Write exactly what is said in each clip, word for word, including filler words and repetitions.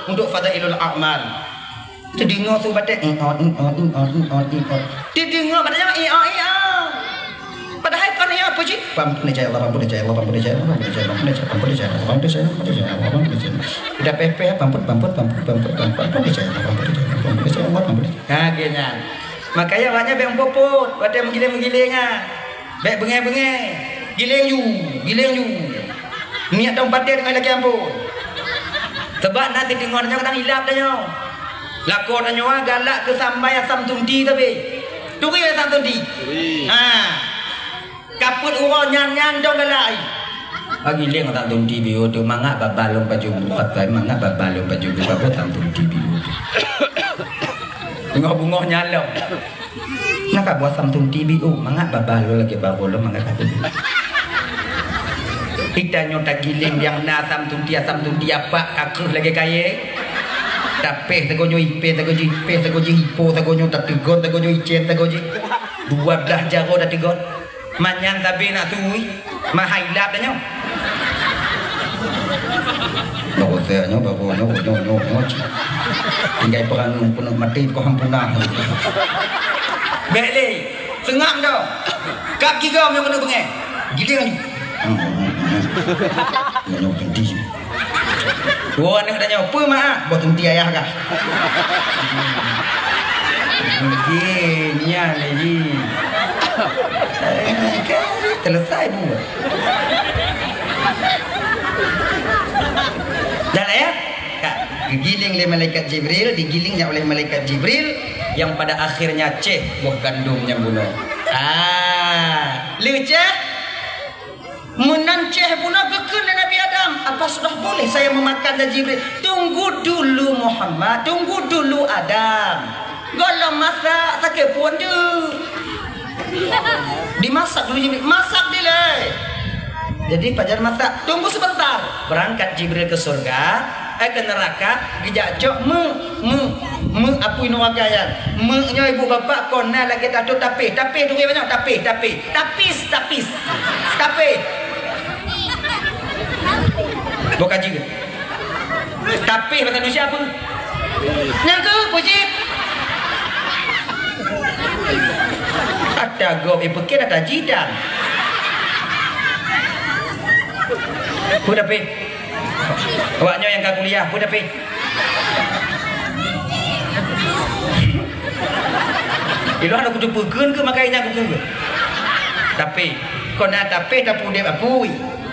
Untuk fadailul a'mal. Teudeungoe su batée, "Iot, iot, iot, iot, iot." Teudeungoe batée nyoe, "Iot, iot." Padahai kon iot, puji. Pampun cahya Allah, pampun cahya Allah, pampun cahya Allah, pampun cahya Allah, pampun cahya Allah, pampun cahya Allah, pampun cahya Allah, pampun cahya Allah, pampun cahya Allah. Udah peh-peh, pampun, pampun, pampun, pampun cahya Allah, pampun cahya Allah, pampun cahya Allah, pampun cahya Allah, pampun cahya Allah. Ha, geuh nyan. Makanya awaknyan bék meupeupot, watée meugiléng-meugiléng nyan. Bék beungéh-beungéh. Giléng ju, giléng ju. Miet dong patéh deungon lagée ampôn. Sabab na sideungoe tanyoe kadang ilab tanyoe. Lakoe tanyoe galak keu sambai asam tunti tapi. Turi asam tunti. Turi. Ha. Kapeuet uroe nyan-nyan dong galak ai. Bagi lé ngon asam tunti biôh tu, mangat babah lôn pajoh buet, mangat babah lôn pajoh buet, asam tunti biôh tu. Teungoh beungoh nyalong. Nyan ka buet asam tunti biôh, mangat babah lôn lagée barô lôn mangat ka teubiôh. Ita nyoe tagiléng nyang na asam tunti, asam tunti apak ka kreueh lagée kayée. Tapéh sagoe nyoe, ipéh sagoe jih, ipéh sagoe jih, ipo sagoe nyoe, tateugon sagoe nyoe, icén sagoe jih. Dua blaih jaroe tateugon. Manyang sabe nak tui, mahai lap dah nyoe. Nyoe usah nyoe, baru nyoe, nyoe, nyoe, nyoe. Tinggai perang peuneuk maté kok hampuna. Bék lé, seungab dah. Kab gigom nyoe keuneuk beungéh. Giléng laju. Nyoe, nyoe, nyoe, nyoe. Dua aneuk dah nyoe, peue mak? Boh tunti ayah kah? Nyan lagi. Selesai buat. Dan ya, ka, digiling lé malaikat Jibril, digilingnya oleh malaikat Jibril yang pada akhirnya ceh boh gandum nyang bunoe. Ah, le ceh? Meunan ceh bunoe geukheun lé Nabi Adam, "Apa sudah boleh saya memakan?" Ya Jibril, "Tunggu dulu Muhammad, tunggu dulu Adam. Gohlom masak, sakét phon deuh." Dimasak dulu Jibril, "Masak dilée." Jadi pajan masak, "Tunggu sebentar." Berangkat Jibril ke surga, eh, ke neraka, geujak cok meuk, meuk, meuk apui nuraka nyan. Meuk nyoe ibu bapak kon na lagée tatot tapéh. Tapéh tu nyoe tapéh, tapéh. Tapis, tapis. Tapéh. Boh kaji ke? Tapéh bahasa Indonesia apa? Nyang ke puji. Ada gob, eh, pekén ada jidan. Peue tapéh? Awak nyoe nyang ka kuliah, peue tapéh? Ilôn hana kuteupeu kheun keu makai nyang kukheun. Tapéh, kon na tapéh tapeuudép apui.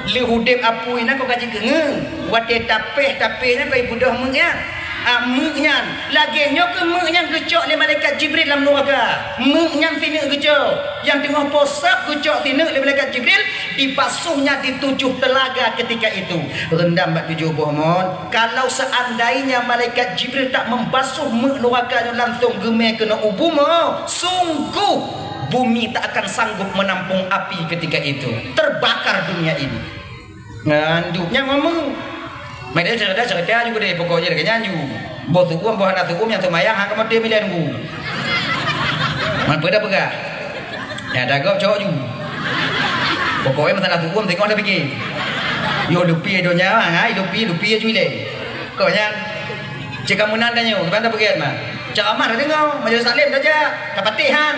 Lheueh udép apui nyan kon ka jikeungeue. Watée tapéh, tapéh nyan kon ibeudôh meuk nyan. Ah, meuk nyan. Lagée nyoe keuh meuk nyang geucok lé malaikat Jibril lam nuraka. Meuk nyan sineuk geucok. Nyang teungoh posab geucok sineuk lé malaikat Jibril, dibasuhnya di tujuh telaga ketika itu. Rendam bak tujoh boh mon. Kalau seandainya malaikat Jibril tak membasuh meuk nuraka nyoe langsung geumé keunoe u bumoe, sungguh bumi tak akan sanggup menampung api ketika itu. Terbakar dunia ini. Nyan duek nyan ngomong. Meunyoe cerita-cerita juga deh, pokoknya lagée nyan ju. Boh su'um, boh hana su'um nyang seumayang, hana kamoe tem ilée nunggu. Man peue dah peugah. Nyang dagok cok ju. Pokoknya masalah su'um tengok dah pikir. Yo lupi donya, hai lupi, lupi ju ilée. Kok nyan? Cit ka meunan tanyoe, kiban tapeugét mah. Ceramah tadeungoe, majelis taklim tajak, tapatéh han.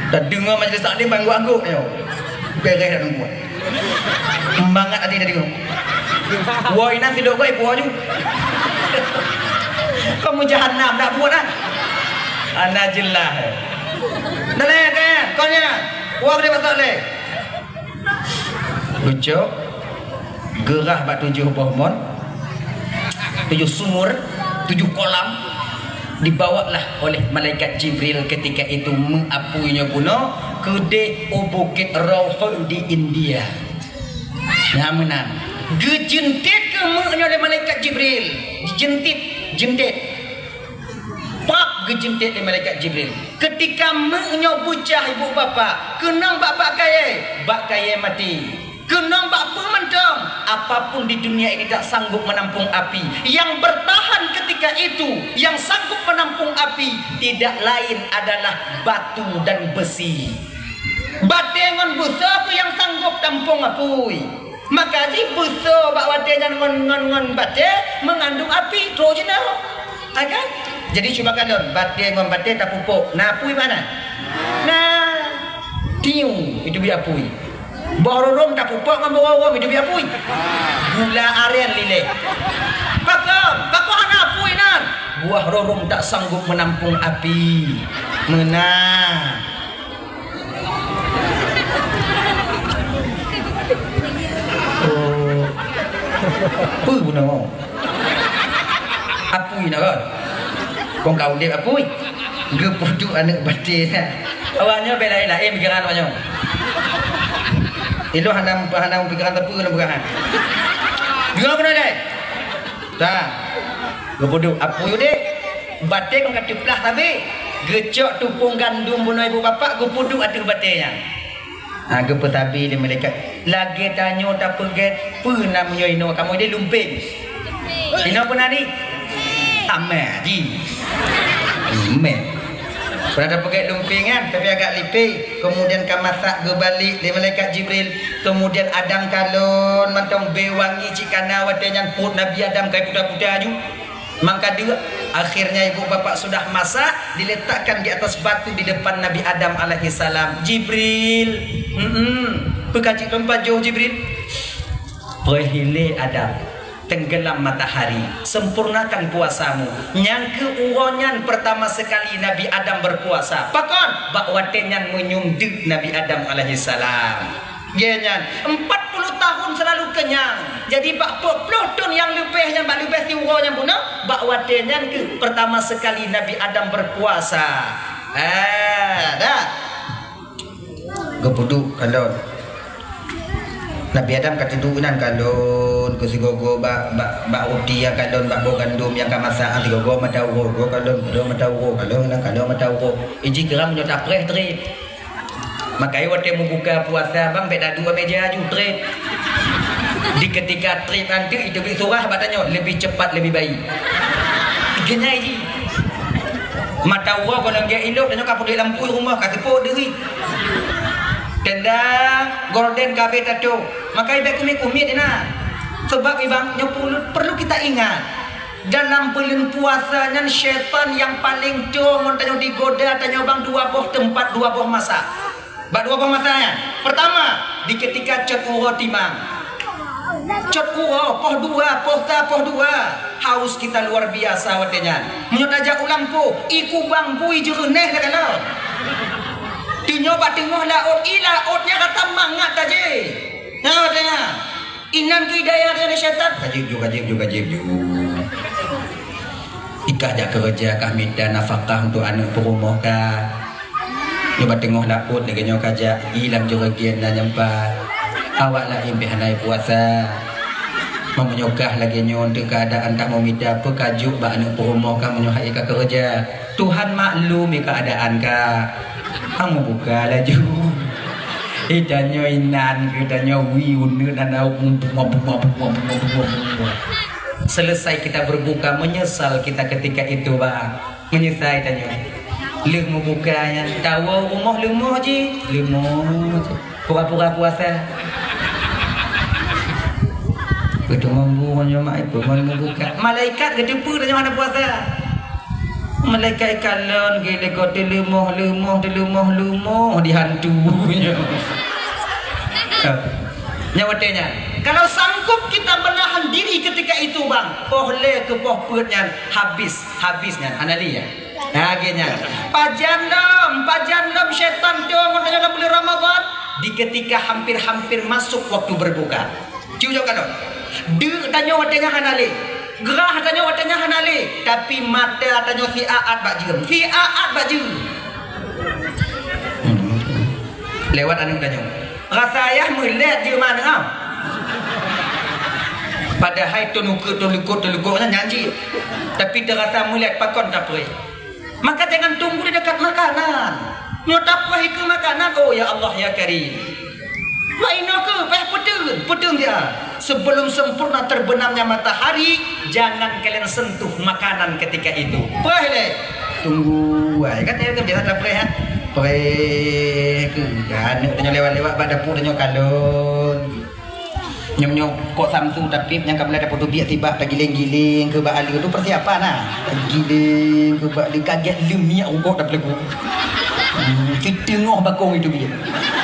Tadeungoe majelis taklim banggok-anggok tanyoe. Beres dak teungku. Mangat ati tadeungoe. Woe inan sidok goi puwoe ju. Kamu jahanam dak buet ah. Ana jeulaih. Dah lé kan, kon nyan. Puwoe geude patok lé. Geucok, geurah bak tujoh boh mon, tujoh sumur, tujoh kolam, dibawalah oleh malaikat Jibril ketika itu meuk apui nyoe bunoe keudeh u Bukit Rauhun di India. Nyan meunan. Geujeuntet keu meuk nyoe lé malaikat Jibril. Jeuntet, jeuntet. Prap geujeuntet lé malaikat Jibril. Ketika meuk nyoe beucah ibu bapak, keunong bak, bak kayée, bak kayée maté. Keunong bak peue mantong, apapun di dunia ini tak sanggup menampung api. Yang bertahan ketika itu, yang sanggup menampung api, tidak lain adalah batu dan besi. Batée ngon beusoe keuh nyang sanggob tampông apui. Maka jih beusoe bak watée nyan ngon, ngon, ngon batée meungandung api, trok jinoe. Ha kan? Jadi cuba kalon, batée ngon batée tapupok, na apui bak na? Na. Tiu, itu bi apui. Boh rurung tapupok ngon boh rurung, itu bi apui. Gula aren lilée. Pakon, pakon hana apui nan? Buah rurung tak sanggup menampung api. Meunan. Oh. Peue guna mau? Apui na kon? Kong ka udeb apui. Geupeuduek aneuk batée na. Awak nyoe bela laén pikiran awak nyoe. Ilôn hana, hana pikiran teupeu lôn peugah. Dua kena deh. Ta. Geupeuduek apui udeb. Batée kon ka teuplah sabe. Geucok tupông gandom bunoe ibu bapak geupeuduek ateueh batée nyan. Ha, geupeusabe lé malaikat. Lagée tanyoe tapeugét peue na meunyoe inoe kamoe di lumpeng. Inoe peue na ni? Amé ji. Amé. Pernah tapeugét lumpeng kan, tapi agak lipéh. Kemudian ka masak geubalek lé malaikat Jibril. Kemudian Adam kalon mantong bée wangi cit kana watée nyan peuet Nabi Adam kai puta-puta aju. Mangka deuek, akhirnya ibu bapak sudah masak, diletakkan di atas batu di depan Nabi Adam alaihissalam. Jibril, hmm, peukajik lom pajoh Jibril. Preh ilée Adam, tenggelam matahari, sempurnakan puasamu. Nyang keu uroe nyan pertama sekali Nabi Adam berpuasa. Pakon? Bak watée nyan meunyoe deuk Nabi Adam alaihissalam. Gobnyan empat puluh tahun selalu kenyang. Jadi bak peuet ploh thon nyang leubeh nyan, bak leubeh siuroe nyan bunoe, bak watée nyan keuh pertama sekali Nabi Adam berpuasa. Ah, dah. Geupeuduek kalon. Nabi Adam ka teuduek inan kalon, keu sigoe-goe bak, bak, bak ruti nyang kalon, bak boh gandom nyang ka masak, sigoe-goe mata uroe, goe kalon, kalon mata uroe, kalon inan, kalon mata uroe. Iji kira meunyoe tapreh treb. Makajih watée meubuka puasa bang, bék taduek meja aju treb. Di ketika treb nyan teuk, iteubiet surah bak tanyoe, lebih cepat lebih baik. Geunyai jih. Mata uroe gohlom gét ilok, tanyoe ka peuduek lampu rumoh, ka teupok deuh. Tenda gorden ka abéh tato. Makajih bék kumiet-kumiet inan. Sebab ibang nyoe perlu, perlu kita ingat. Dalam buleuen puasa nyan, syaitan nyang paleng toe ngon tanyoe digoda tanyoe bang dua boh teumpat, dua boh masa. Bak dua boh masa nyan. Pertama, di ketika cot uroe timang. Cot uroe, poh dua, poh sa, poh dua. Haus kita luar biasa watée nyan. Meunyoe tajak u lampôh, ié kubang bui jeureuneh lagée nyoe. Teunyoe bak teungoh laôt, ié laôt nyan rata mangat tajé. Nyan watée nyan. Inan keu hidayah dari syaitan. Ka jieb ju, ka jieb ju, ka jieb ju. Ikah jak keureuja, kah mita nafakah untuk aneuk peurumoh kah. Nyoe bak teungoh laôt lagée nyoe kajak, ié lam jureugen na nyampa. Awak laén pih hana puasa. Meunyoe kah lagée nyoe, untuk keuadaan kah meumita, peue kajok bak aneuk peurumoh kah meunyoe hai ka keureuja. Tuhan maklum keuadaan kah. Kamu buka laju. Eh, tanyoe inan keu tanyoe wie uneut dan au buma, buma, buma. Selesai kita berbuka, menyesal kita ketika itu, Bang. Menyesal tanyoe. Lheueh meubuka nyan, tawoe rumoh leumoh jih, leumoh jih. Pura-pura puasa. Beutôi mambu nyoe mak, eh, peue meubuka. Malaikat geuteupeue tanyoe hana puasa. Malaikat kalon geuh lé goe teuleumoh-leumoh, teuleumoh-leumoh di hantu nyoe. Nyan watée nyan. Kalau sanggup kita menahan diri ketika itu, bang, poh lhée keu poh peuet nyan habis, habis nyan, hana lé nyan. Lagée nyan. Pajan lom, pajan lom syaitan toe ngon tanyoe lam buleuen Ramadhan, di ketika hampir-hampir masuk waktu berbuka. Cucok ka lom. Deuk tanyoe watée nyan hana lé. Grah tanyoe watée nyan hana lé. Tapi mata tanyoe siaat bak jeuem. Siaat bak jeuem. Lewat aneuk tanyoe. Rasa ayah meulet jeuem aneuk ah. Padahai teuh ukeue, teuh likot, teuh likot nyan nyan jih. Tapi teurasa meulet pakon tapreh. Maka jangan tunggu di dekat makanan. Nyoe tapreh keu makanan, oh ya Allah ya Karim. Wah inoe keuh payah peuteun, peuteun dia. Sebelum sempurna terbenamnya matahari, jangan kalian sentuh makanan ketika itu. Preh lé. Tunggu ai, kan dia biasa tapreh, ha? Preh keuh. Aneuk tanyoe lewat-lewat bak dapur tanyoe kalon. Nyoe-nyoe kok Samsu tapi nyang ka mulai tapeutubiet sibak tagiléng-giléng keu bak aleue tu persiapan nah. Tagiléng keu bak aleue kagét leumiak rukok tapeuleupah. Hmm, siteungoh bakong itu biet.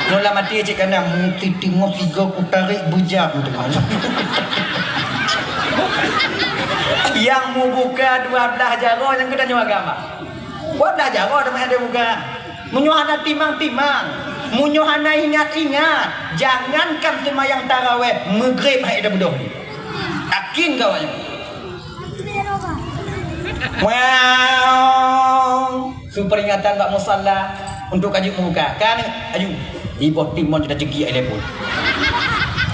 Nyoe lam até cit kana, hmm, siteungoh sigoe kutarék beujam teuma. Nyang mubuka dua blaih jaroe nyang geutanyoe agama. Dua blaih jaroe teuma nyang mubuka. Meunyoe hana timang-timang, meunyoe hana ingat-ingat, jangankan seumayang tarawéh, meugreb hai ida beudôh ni. Yakin kawak nyoe. Wow. Su peringatan bak musalla untuk kajut muka. Kan, aju. Iboh timon kita cegi ai lepon.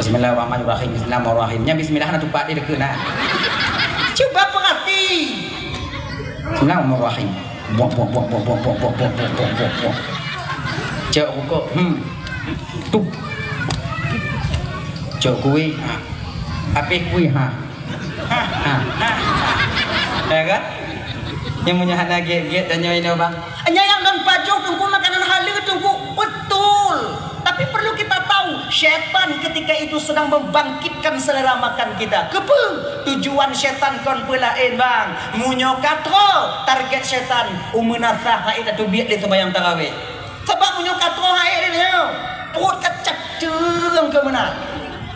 Bismillahirrahmanirrahim. Bismillahirrahmanirrahim. Nya bismillah na tupat dia dekat nah. Cuba perhati. Bismillahirrahmanirrahim. Buak, buak, buak. Cok rukok. Hmm. Tup. Cok kuih. Ha. Habis kuih. Ha. Ha. Ha. Ya kan? Nyang meunyoe hana gét-gét tanyoe inoe bang. Nyan nyang lôn pajoh teungku makanan haleue teungku. Betul. Tapi perlu kita tahu, syaitan ketika itu sedang membangkitkan selera makan kita. Keupeu? Tujuan syaitan kon peue laén bang. Meunyoe ka troh target syaitan, u meunasah hai tatubiet lé seumayang tarawéh. Sabab meunyoe ka troh hai lé nyoe, pruet ka cak teueng keu meunan.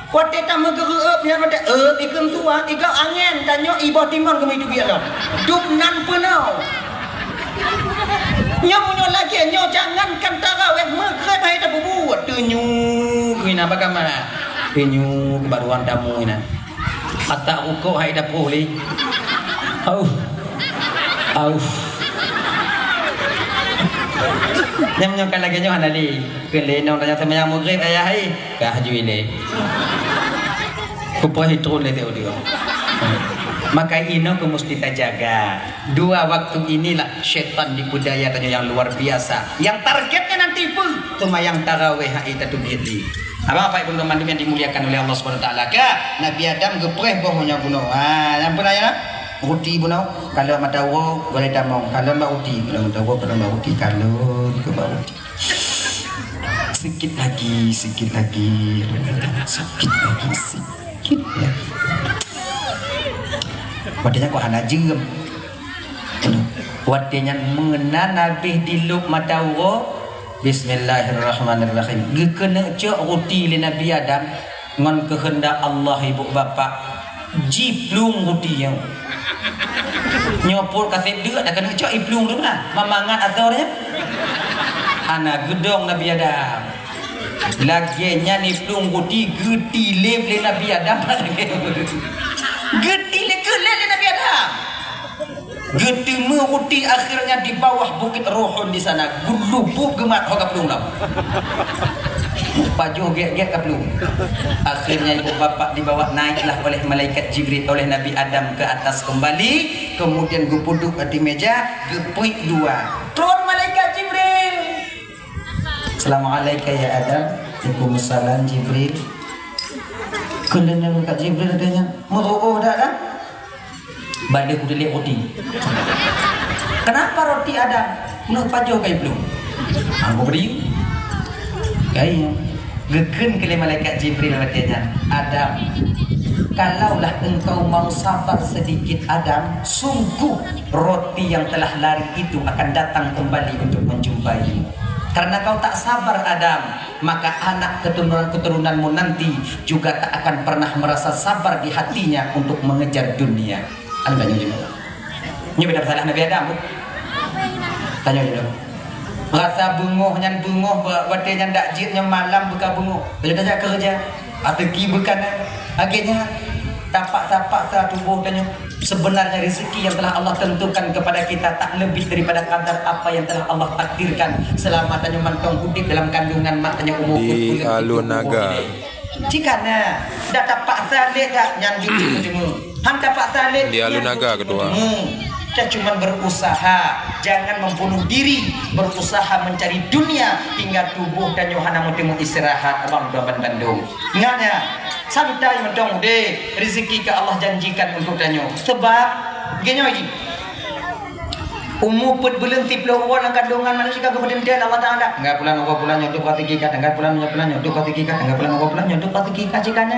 Watée tameugeureub nyan watée, eh, ikheun tuan, igau angén, tanyoe iboh timon keumeung itu biet lom. Dub nan peunoh. Nyoe meunyoe lagée nyoe jangankan tarawéh, meugreb hai tapubuet. Teunyu keuina bak kama. Teunyu keu baruan tamu ina. Atak rukok hai dapur lé. Au. Au. Nyang meunyoe ka lagée nyoe hana lé. Keu lé nong tanya sama nyang meugreb ayah hai. Kah jui lé. Kupoh hitrun lé teu dia. Maka inoe keu mesti tajaga. Dua waktu inilah syaitan dipudaya tanyoe yang luar biasa. Yang targetnya nanti pun seumayang tarawéh hai tatubiet lé. Abang apai pun mandum yang dimuliakan oleh Allah Subhanahu Wa Taala. Ka Nabi Adam geupreh boh nyoe bunoe. Ha, nyang pernah ya? Ruti bunoe. Kalau mata uroe boleh tamong. Kalau mbak ruti, kalau mata uroe, kalau mbak ruti, kalau ke mbak ruti. Sikit lagi, sikit lagi, sikit lagi, sikit lagi. Watée nyan kok hana jeuem. Watée nyan meunan habéh dilôb mata uroe, bismillahirrahmanirrahim. Geukeuneuk cok ruti lé Nabi Adam. Ngon keuheundak Allah, ibu bapak, jiplueng ruti nyoe. Nyoe pruet ka sép deuk, dak keuneuk cok iplueng ruti meunan. Mamangat asoe nyoe. Hana geudong Nabi Adam. Lagée nyan iplueng ruti geutilém lé Nabi Adam. Geutilém keu lé Nabi Adam. Geuteumé ruti akhirnya di bawah Bukit Ruhun di sana. Geulubuk geumat ho kaplueng lam. Pajoh gét-gét kaplueng. Akhirnya ibu bapak dibawa naiklah oleh malaikat Jibril oleh Nabi Adam ke atas kembali. Kemudian geupeuduk di meja, geupuik dua. Turun malaikat Jibril. Assalamualaikum ya Adam. Waalaikumsalam Jibril. Keuleuneng malaikat Jibril tanya, meuruoh dak kan? Bade kudelik roti. Kenapa roti ada? Neu pajoh kai belum? Anggo beri. Kai. Geukheun keu lé malaikat Jibril watée nyan, "Adam, kalaulah engkau mau sabar sedikit, Adam, sungguh roti yang telah lari itu akan datang kembali untuk menjumpaimu. Karena kau tak sabar, Adam, maka anak keturunan-keturunanmu nanti juga tak akan pernah merasa sabar di hatinya untuk mengejar dunia." Anda nyoe. Nyoe beda masalah Nabi Adam, Bu. Tanyoe dulu. Rasa beungoh nyan beungoh, watée nyan dak jeuet nyan malam beuka beungoh. Tanyoe tajak keureuja. Ateuki beuka na. Akhirnya, tapaksa-paksa tuboh tanyoe. Sebenarnya rezeki yang telah Allah tentukan kepada kita tak lebih daripada kadar apa yang telah Allah takdirkan selama tanyoe mantong udeb dalam kandungan mak tanyoe umur. Di puluh-puluh alun naga. Jika na, dak tapaksa lé dak nyan di teumé. Han tapaksa lé. Di alun naga ketua. Hmm. Kita cuma berusaha, jangan membunuh diri, berusaha mencari dunia hingga tubuh tanyoe hana meuteumé istirahat abang tuan bandum. Ingat ya, santai mantong deh, rezeki ke Allah janjikan untuk tanyoe. Sebab, gini lagi. Umu peuet buleuen siplôh uroe lam kandungan manusia ka geupeuteuntèe Allah Taala. Tanggai bulan uroe bulan nyoe duek ka siki ka, tanggai bulan nyoe bulan nyoe duek ka siki ka, tanggai bulan uroe bulan nyoe duek ka siki ka, jika na.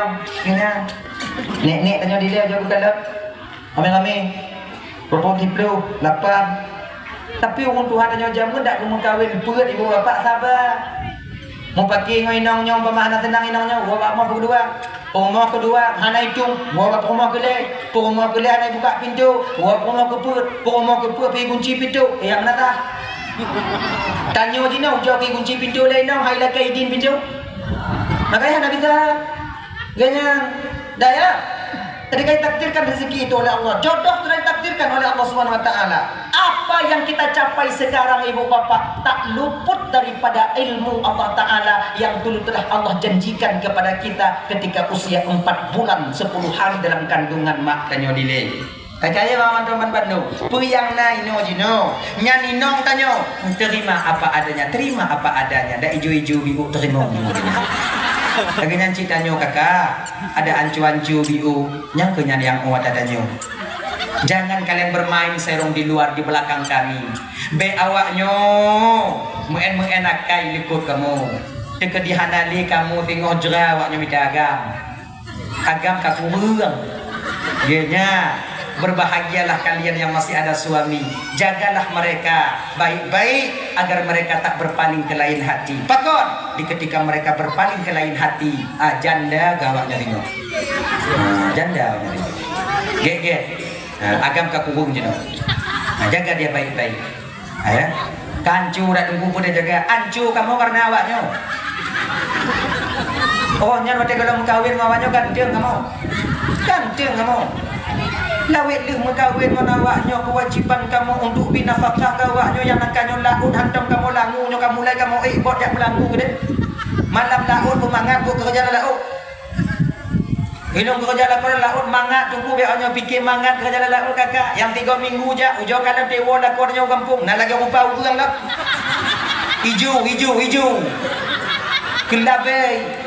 nyoe, nyoe. Nek-nek tanyoe dilèe jauh kalon. Ramé-ramé. Peuet ploh, lapan. Tapi ureueng tuha tanyoe jameun dak geumeukawen peuet ibu bapak saba. Meupaké ngon inong nyoe, umpama hana seunang inong nyoe, woe bak peurumoh keudua. Peurumoh keudua hana itong, woe bak peurumoh keulhèe. Peurumoh keulhèe hana ibuka pintoe, woe peurumoh keupeuet. Peurumoh keupeuet pih gunci pintoe, eh, nyang meunan tah. Tanyoe jinoe ujoe pih gunci pintoe lé inong, hai lakèe idin pintoe. Makanya hana bisa. Ganyang, daya. Tadi ka ditakdirkan rezeki itu oleh Allah. Jodoh telah ditakdirkan oleh Allah Subhanahu wa Taala. Apa yang kita capai sekarang, ibu bapak, tak luput daripada ilmu Allah Taala yang dulu telah Allah janjikan kepada kita ketika usia empat bulan, sepuluh hari dalam kandungan mak tanyoe dilèe. Percaya bang teman bandum. Peue nyang na inoe jinoe. Nyan inong tanyoe. Terima apa adanya, terima apa adanya. Dak ijo-ijo biuk terima. Lagèe nyan cit tanyoe kakak. Ada anco-anco biuk. Nyang keu nyan nyang uat tanyoe. Jangan kalian bermain serong di luar di belakang kami. Bèk awak nyoe meu'en-meu'en akai likot kamoe. Teuka di hana lé kamoe teungoh jra awak nyoe mita agam. Agam ka kureueng. Geuh nyan, berbahagialah kalian yang masih ada suami. Jagalah mereka baik-baik agar mereka tak berpaling ke lain hati. Pakon? Di ketika mereka berpaling ke lain hati, ah, janda gawat nyan inoe. Ah, janda gawat nyan inoe. Gèt, gèt. Ah, agam ka kureueng jinoe. Ah, jaga dia baik-baik. Eh? Kan anco dak teungku pun dah jaga. Anco kamoe karena awak nyoe. Oh, nyan watèe gohlom meukawen ngon awak nyoe ganteng kamoe. Ganteng kamoe. Lawét lheueh meukawen ngon awak nyoe, keuwajiban kamoe untuk bri nafakah keu awak nyoe nyang na ka nyoe laôt hantom kamoe langue nyoe ka mulai kamoe ék bot jak meulangue keudéh. Malam laôt beumangat buet keureuja lam laôt. Inong keureuja lakoe lam laôt mangat, teungku bèk nyoe pike mangat keureuja lam laôt kakak. Nyang tiga minggu jak, ujoe ka na tewo lakoe nyoe gampông, na lagèe rupa ureueng lah. Ijo, ijo, ijo. Keulabèe.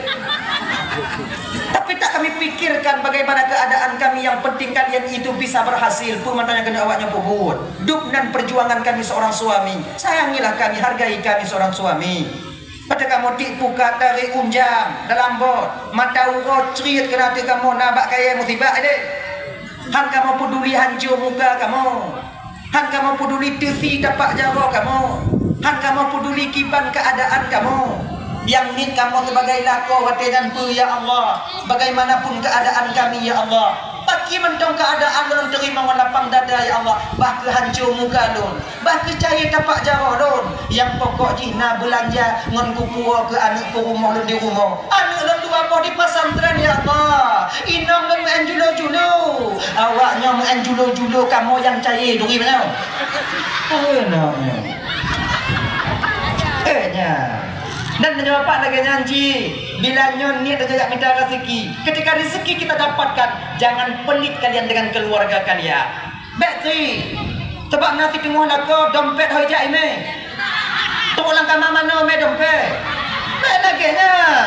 Tapi tak kami pikirkan bagaimana keadaan kami, yang penting kalian itu bisa berhasil. Peue mantong nyang keuneuk awak nyoe peubuet. Dub nan perjuangan kami seorang suami. Sayangilah kami, hargai kami seorang suami. Watèe kamoe tiek pukat dari unjang dalam bot, mata uroe criet keunan ateueh kamoe na bak kayèe musibah deh. Han kamoe peuduli hanco muka kamoe. Han kamoe peuduli teusi tapak jaroe kamoe. Han kamoe peuduli kiban keuadaan kamoe. Nyang niet kamoe sibagai lakoe watèe nyan peue, ya Allah? Bagaimanapun keadaan kami, ya Allah. Pakri mantong keuadaan lôn teurimong ngon lapang dada, ya Allah. Bah kheueh hanco muka lôn. Bah kheueh cayèe tapak jaroe lôn, nyang pokok jih na beulanja ngon kupuwoe keu aneuk peurumoh lôn di rumoh. Aneuk lôn dua boh di pesantren, ya Allah. Inong lôn meu'en julo-julo. Awak nyoe meu'en julo-julo, kamoe nyang cayèe duri meunyoe. Aneuk nyoe. Eh, nyan. Dan meunyoe pat lagèe nyan cit, bila nyoe niet tajak mita rezeki. Ketika rezeki kita dapatkan, jangan pelit kalian dengan keluarga kalian. Bèk tri. Sabab na siteungoh lakoe dompet hôi jak imè. Trok lam kama manoe mè dompet. Bèk lagèe nyan.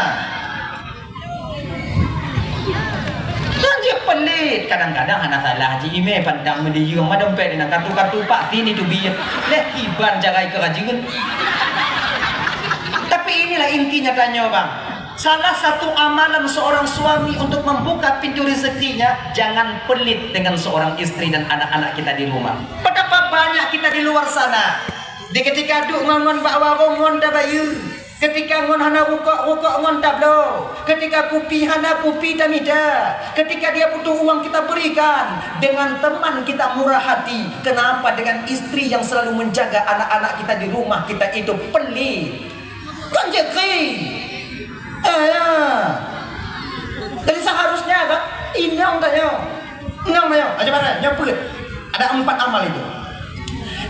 Nyan jih pelit. Kadang-kadang hana salah jih imè pandang meudiyeueng ma dompet nyan katu-katu pak sini teubiet. Leh kiban cara ikeu rajeuen. Tapi inilah intinya tanyoe, Bang. Salah satu amalan seorang suami untuk membuka pintu rezekinya, jangan pelit dengan seorang istri dan anak-anak kita di rumah. Betapa banyak kita di luar sana, di ketika duek ngon-ngon bak warong ngon tabayeue, Ketika ngon hana rukok, rukok ngon tabloe. Ketika kupi hana, kupi tamita. Ketika dia butuh uang, kita berikan. Dengan teman kita murah hati. Kenapa? Dengan istri yang selalu menjaga anak-anak kita di rumah, kita itu pelit. Kan jeuet kri. Eh, ya. Jadi seharusnya kan, inong tanyoe. Inong tanyoe, aja barang, nyoe peuet. Ada empat amal itu.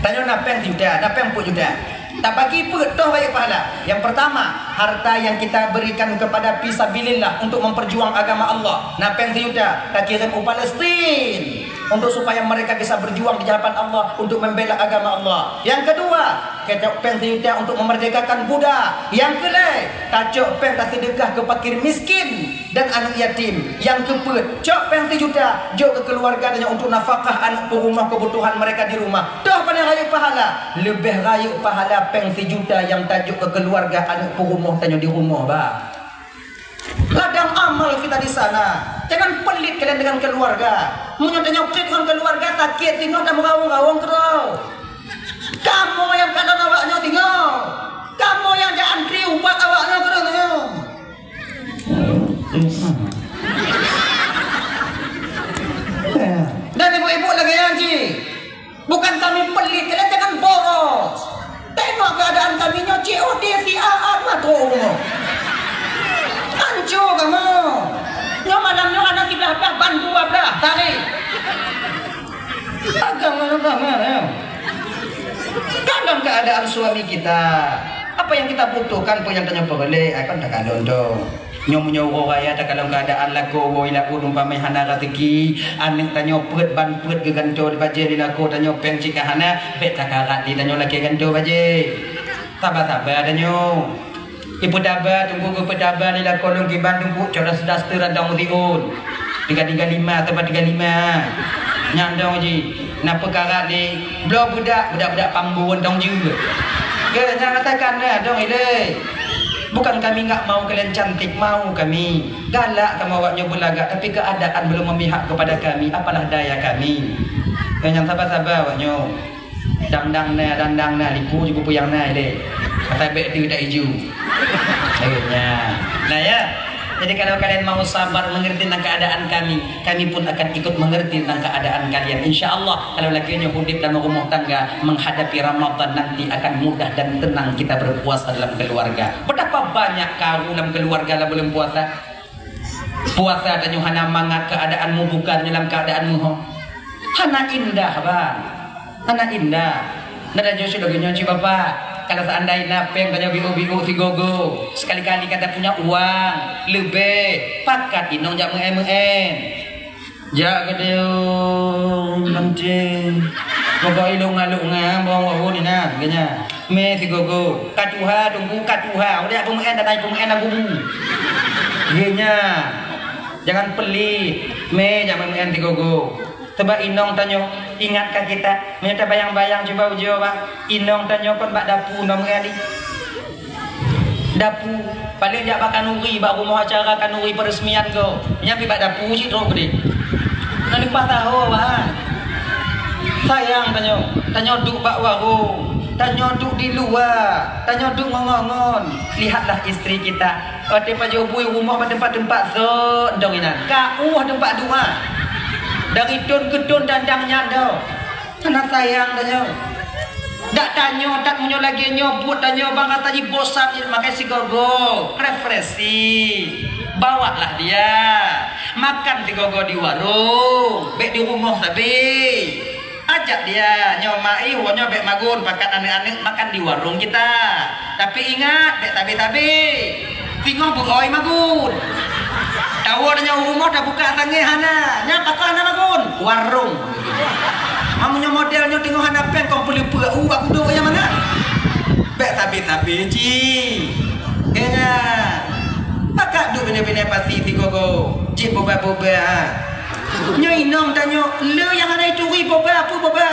Tanyoe na péng sijuta, na péng peuet juta. Tabagi peuet toh rayeuk pahala. Yang pertama, harta yang kita berikan kepada fisabilillah untuk memperjuang agama Allah. Na péng sijuta, takirim u Palestin untuk supaya mereka bisa berjuang di hadapan Allah untuk membela agama Allah. Yang kedua, Tacok péng sijuta untuk memerdekakan budak. Nyang keulhèe, tacok péng taseudekah keu fakir miskin dan aneuk yatim. Nyang keupeuet, cok péng sijuta jok keu keuluwarga tanyoe untuk nafakah aneuk peurumoh keubutuhan mereka di rumah. Toh paléng rayeuk pahala? Leubeh rayeuk pahala péng sijuta nyang tajok keu keuluwarga aneuk peurumoh tanyoe di rumoh, bah. Ladang amal kita di sana. Jangan pelit kalian dengan keluarga. Meunyoe tanyoe pelit ngon keluarga, sakét singoh dan meurawong-rawong keudroe. Kamoe nyang kalon awak nyoe singoh. Kamoe nyang jak antri ubat awak nyoe keudroe singoh. Dan ibu-ibu lagèe nyan cit. Bukan kami pelit, kalian jangan boros. Tengok keadaan kami nyoe, C O D si A A mah trok rumoh. Hancô kamoe. Nyoe malam nyoe aneuk siblah blah, ban dua blah, tarék. Agama-agama, ya. Kadang keadaan suami kita, apa yang kita butuhkan, apa yang tanyoe peureulèe, akan takalon tu. Nyoe meunyoe uroe raya takalon keuadaan lakoe woe lakoe umpama hana raseuki, aneuk tanyoe peuet ban peuet geugantoe di bajèe di lakoe tanyoe péng cit ka hana, bèk takarat di tanyoe lakèe gantoe bajèe. Saba-saba tanyoe. Ipeutaba, teungku geupeutaba di lakoe lôn kiban teungku cok das-, daster rantong siôn. Tiga tiga lima, saba tiga lima. Nyan dong jih. Na peukarat di bloe budak, budak-budak pambon dong jeuet. Ke, nyan rasakan na dong ilèe. Bukan kami nggak mau kalian cantik, mau kami. Galak kamoe awak nyoe beulagak, tapi keadaan belum memihak kepada kami, apalah daya kami. Eh, nyang saba-saba awak nyoe. Dang-dang na, dang-dang na, lipu ju peupuyang na ilèe. Asai bèk teuh tak iju. Eh, nyan. Nah, ya. Jadi, kalau kalian mau sabar mengerti tentang keadaan kami, kami pun akan ikut mengerti tentang keadaan kalian. Insya Allah, kalau lagèe nyoe udép dalam rumah tangga, menghadapi Ramadan nanti akan mudah dan tenang kita berpuasa dalam keluarga. Betapa banyak karu dalam keluarga dalam bulan puasa. Puasa tanyoe hana mangat, keadaan meubuka tanyoe dalam keadaan meuho. Hana indah, bah. Hana indah. Nah, dan Yusuf lagèe nyoe cit, Bapak. Kalau seandai na péng tanyoe biôk-biôk sigogo, sekali-kali ka tapunya uang leubeh, pakat inong jak meu'en-meu'en. Jak keudéh, oh, mancing. Moga ilong ngaluk ngan bawang wahu ni nah, geunya. Mé sigogo. Ka tuha, tunggu ka tuha. Udah peumeu'en dan naik peumeu'en lagu. Geunya. Jangan pelit. Mé jak meu'en sigogo. Sebab inong tanyoe ingat ka kita. Meunyoe tabayang-bayang cuba ujoe, bah. Inong tanyoe kon bak dapu na meu'en. Dapu, paléng jak bak kanuri, bak rumoh acara kanuri peresmian ko. Nyan pi bak dapu cit trok keudéh. Na leupah taho, bah. Sayang tanyoe, tanyoe duek bak warong, tanyoe duek di luwa, tanyoe duek ngon-ngon. Lihatlah istri kita. Watèe pajoh bui rumoh bak teumpat-teumpat sot dong inan. Ka ueh teumpat duek. Dari thon keu thon dandang nyan dong. Hana sayang tanyoe. Dak tanyoe, dak meunyoe lagèe nyoe buet tanyoe bang rasa jibosan jih makai sigogo, refreshing. Bawalah dia makan sigogo di warong, bèk di rumoh sabe. Ajak dia, nyoe mai, woe nyoe bèk magun pakat aneuk-aneuk makan di warong kita. Tapi ingat, bèk sabe-sabe. Singoh beuoi magun. Tawoe tanyoe u rumoh tabuka tangè hana. Nyan pakon hana magun? Warong. Amun nyoe model nyoe teungoh hana péng kong peuleupeuk u bak kudok nyang mangat. Bèk sabe-sabe cit. Kena. Pakak duek binéh-binéh pasi sigogo. Cit boba-boba. Nyoe inong tanyoe, le nyang hana ituri boba, peue boba?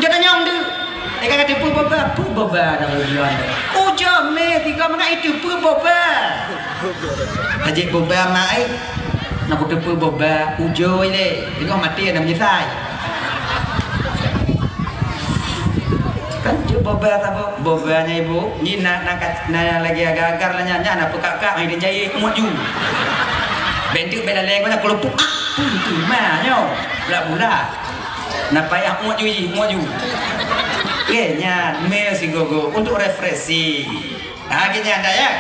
Jeuet tanyong deuh. Ka kata peue boba, peue boba na ujoe. Ujoe mé sigoe mangat itu peue boba. Hajat boba mak ai. Na kuteupeue boba ujoe lé. Tengok maté na meunyeusai. Cuk boba saboh, boba nyan ibu, nyan na, na, na lagèe agar-agar lah nyan, nyan na peukak-kak, hai jai, muat ju. Bentuk bela leng mana kelompok, ah, tu, tu, ma, nyoe, bula-bula. Na payah muat ju, muat ju. Oke, nyan, mie sigogo untuk refreshing. Ha, gini anda ya.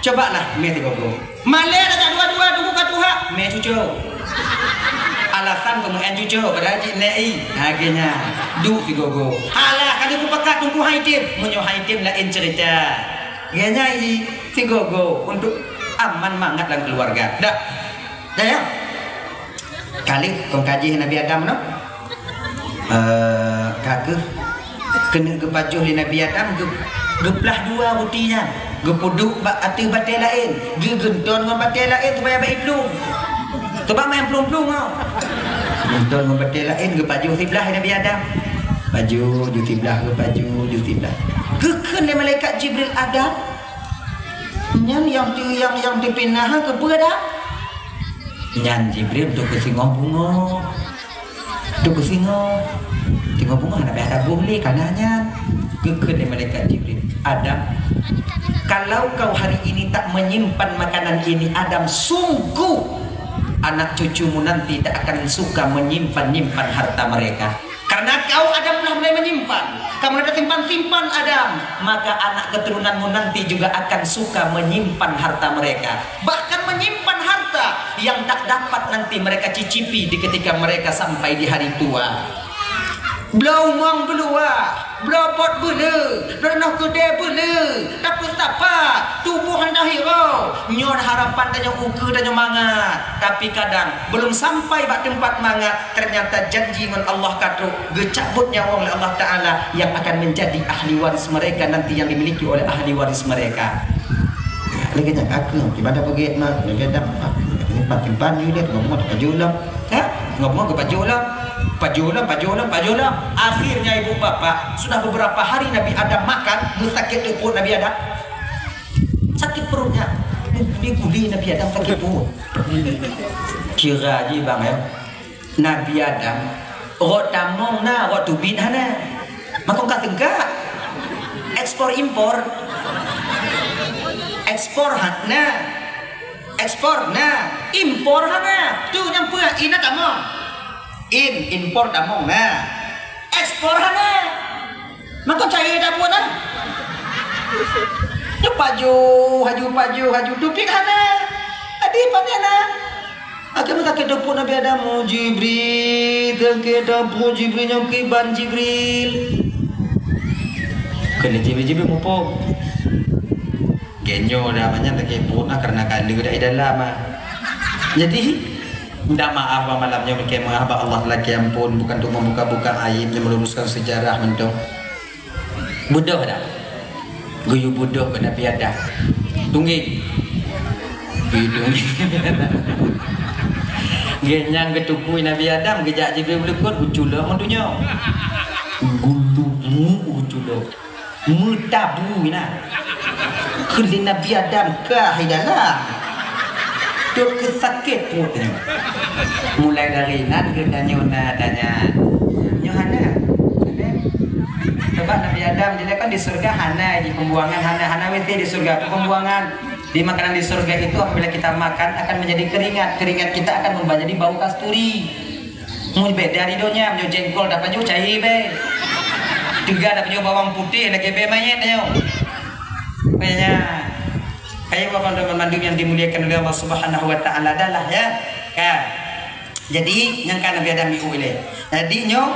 Cobalah mie sigogo. Malèe dah dua-dua, duku ka tuha, mie cucok. Alasan keu meu'en cucok, padahal cit nèk i. Ha, gini. Duek sigogo. Alah, ka dipupakat Teungku Haidin. Meunyoe Haidin laén cerita. Gini i sigogo untuk aman mangat dalam keluarga. Dah. Dah ya? Kali kon ka jih Nabi Adam noh. Eh, ka keuh keuneuk geupajoh lé Nabi Adam, geu-, geuplah dua ruti nyan, geupeuduek bak ateueh batèe laén, geugeunton ngon batèe laén supaya bèk iplueng. Coba main plueng-plueng, oh. Geunton ngon batèe laén, geupajoh siblah lé Nabi Adam. Pajoh, ju siblah, geupajoh, ju siblah. Geukheun lé malaikat Jibril, "Adam, nyan nyang teu-, nyang, nyang teupinah keupeue, Adam?" Nyan Jibril teukeusingok bungong. Teukeusingok. Singoh bungong hana payah taboh lé, ka na nyan. Geukheun lé malaikat Jibril, "Adam, kalau kau hari ini tak menyimpan makanan ini, Adam, sungguh anak cucumu nanti tak akan suka menyimpan-nyimpan harta mereka." Karena kau Adam lah mulai menyimpan. Kamu ada simpan-simpan Adam, maka anak keturunanmu nanti juga akan suka menyimpan harta mereka. Bahkan menyimpan harta yang tak dapat nanti mereka cicipi di ketika mereka sampai di hari tua. Bloe umong beuluwa, bloe pot beuleu, bloe noh keudè beuleu, tapi sapa tuboh hana hiro. Nyoe harapan tanyoe, ukeue tanyoe mangat, tapi kadang belum sampai bak teumpat mangat, ternyata janji ngon Allah ka trok, geucabut nyawöng lé Allah Taala yang akan menjadi ahli waris mereka nanti, yang dimiliki oleh ahli waris mereka. Lagèe nyan ka keuh, ibadah beugèt na, lagèe dam, simpan-simpan ju lé, ngomong pajoh lom. Ha? Ngomong geupajoh lom. Pajoh lom, pajoh lom, pajoh lom. Akhirnya ibu bapak, sudah beberapa hari Nabi Adam makan, meusakét teupot Nabi Adam. Sakit perutnya. Guli-guli Nabi Adam sakit perut. Kira ji bang ya. Nabi Adam, rot tamong na, rot teubiet hana. Makon ka teugak. Ekspor impor. Ekspor hana. Ekspor na, impor hana. Tu nyang peue, inan tamong. In, impor tamong na. Ekspor hana. Maka caya dah buat lah. Dia pajoh, haju pajoh, haju tupik hana. Adi pakai na. Akhirnya sakét teupot Nabi Adam, "Oh, Jibril, sakét teupot Jibril, nyang kiban Jibril." Kena Jibril, Jibril mupok. Genyo dah banyak lagi pun lah karena kali dah dalam ah. Jadi, minta maaf bang malam nyoe, minta maaf bak Allah lagi ampun, bukan untuk membuka-buka aib, meluruskan sejarah mantong. Beudôh dah. Geuyue beudôh keu Nabi Adam. Tunggeng. Geuyue tunggeng. Geuh nyang geutukui Nabi Adam, geujak Jibril beuleukot, ucu lom donya. Gulu mu ucu lom. Meutabu na. Kheun lé Nabi Adam ka hai dalam. Teukeusakét pruet nyoe. Mulai dari nan geutanyoe na tanya. Nyoe hana. Sebab Nabi Adam dilèe kan di syurga hana ji pembuangan, hana, hana W C di syurga, pembuangan. Di makanan di syurga itu apabila kita makan akan menjadi keringat, keringat kita akan berubah jadi bau kasturi. Mun beda di donya, meunyoe jengkol tapajoh cai bèe. Teuga tapajoh bawang putéh lagèe bèe manyét nyoe. Makanya, ayo Bapak dan Ibu mandum yang dimuliakan oleh Allah Subhanahu wa Taala, adalah ya. Ka. Jadi, nyang ka Nabi Adam ibu ilèe. Jadi nyoe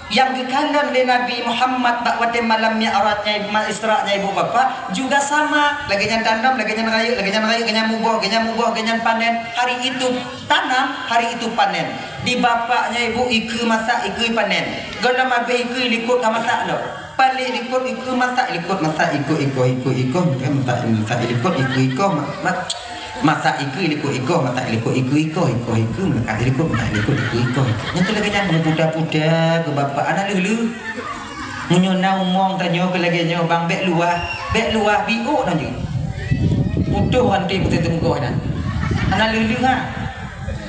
yang geukalon lé Nabi Muhammad bak watèe malam Mi'raj nyang ma-, Isra nyang ibu bapak juga sama, lagèe nyan tanam, lagèe nyan rayeuk, lagèe nyan rayeuk, lagèe nyan muboh, lagèe nyan muboh, lagèe nyan panen. Hari itu tanam, hari itu panen. Di bapak nyang ibu ikeue masak, ikeue panen. Gohlom abéh ikeue likot ka masak lom. Palék likot ikeue masak, likot masak, ikot, ikot, ikot, ikot, masak, masak likot ikeue, ikot, ma-, ma-, masak ikeue likot, ikot, masak likot ikeue, ikot, ikot, ikot, masak likot, masak likot ikeue, ikot. Nyan keuh lagèe nyan meuputa-puta keu bapak aneuk leuh-leuh. Meunyoe na umong tanyoe keu lagèe nyoe bang, bèk luwah, bèk luwah biôk na jeuet. Putôh anti putôh teunggoh nyan. Hana leuh-leuh ha.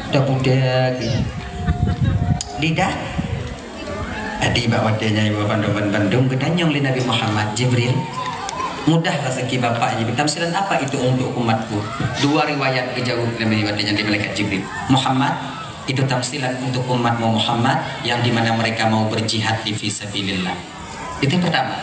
Dah putih lagi. Lidah. Jadi, bak watée nyan, ibu bandum, bandum geutanyong lé Nabi Muhammad, "Jibril, mudah raseuki Bapak Jibril. Tamsilan apa itu untuk umatku?" Dua riwayat geujaweueb lé Nabi watée nyan di malaikat Jibril, "Muhammad, itu tamsilan untuk umatmu Muhammad, yang di mana mereka mau berjihad di fisabilillah." Itu yang pertama,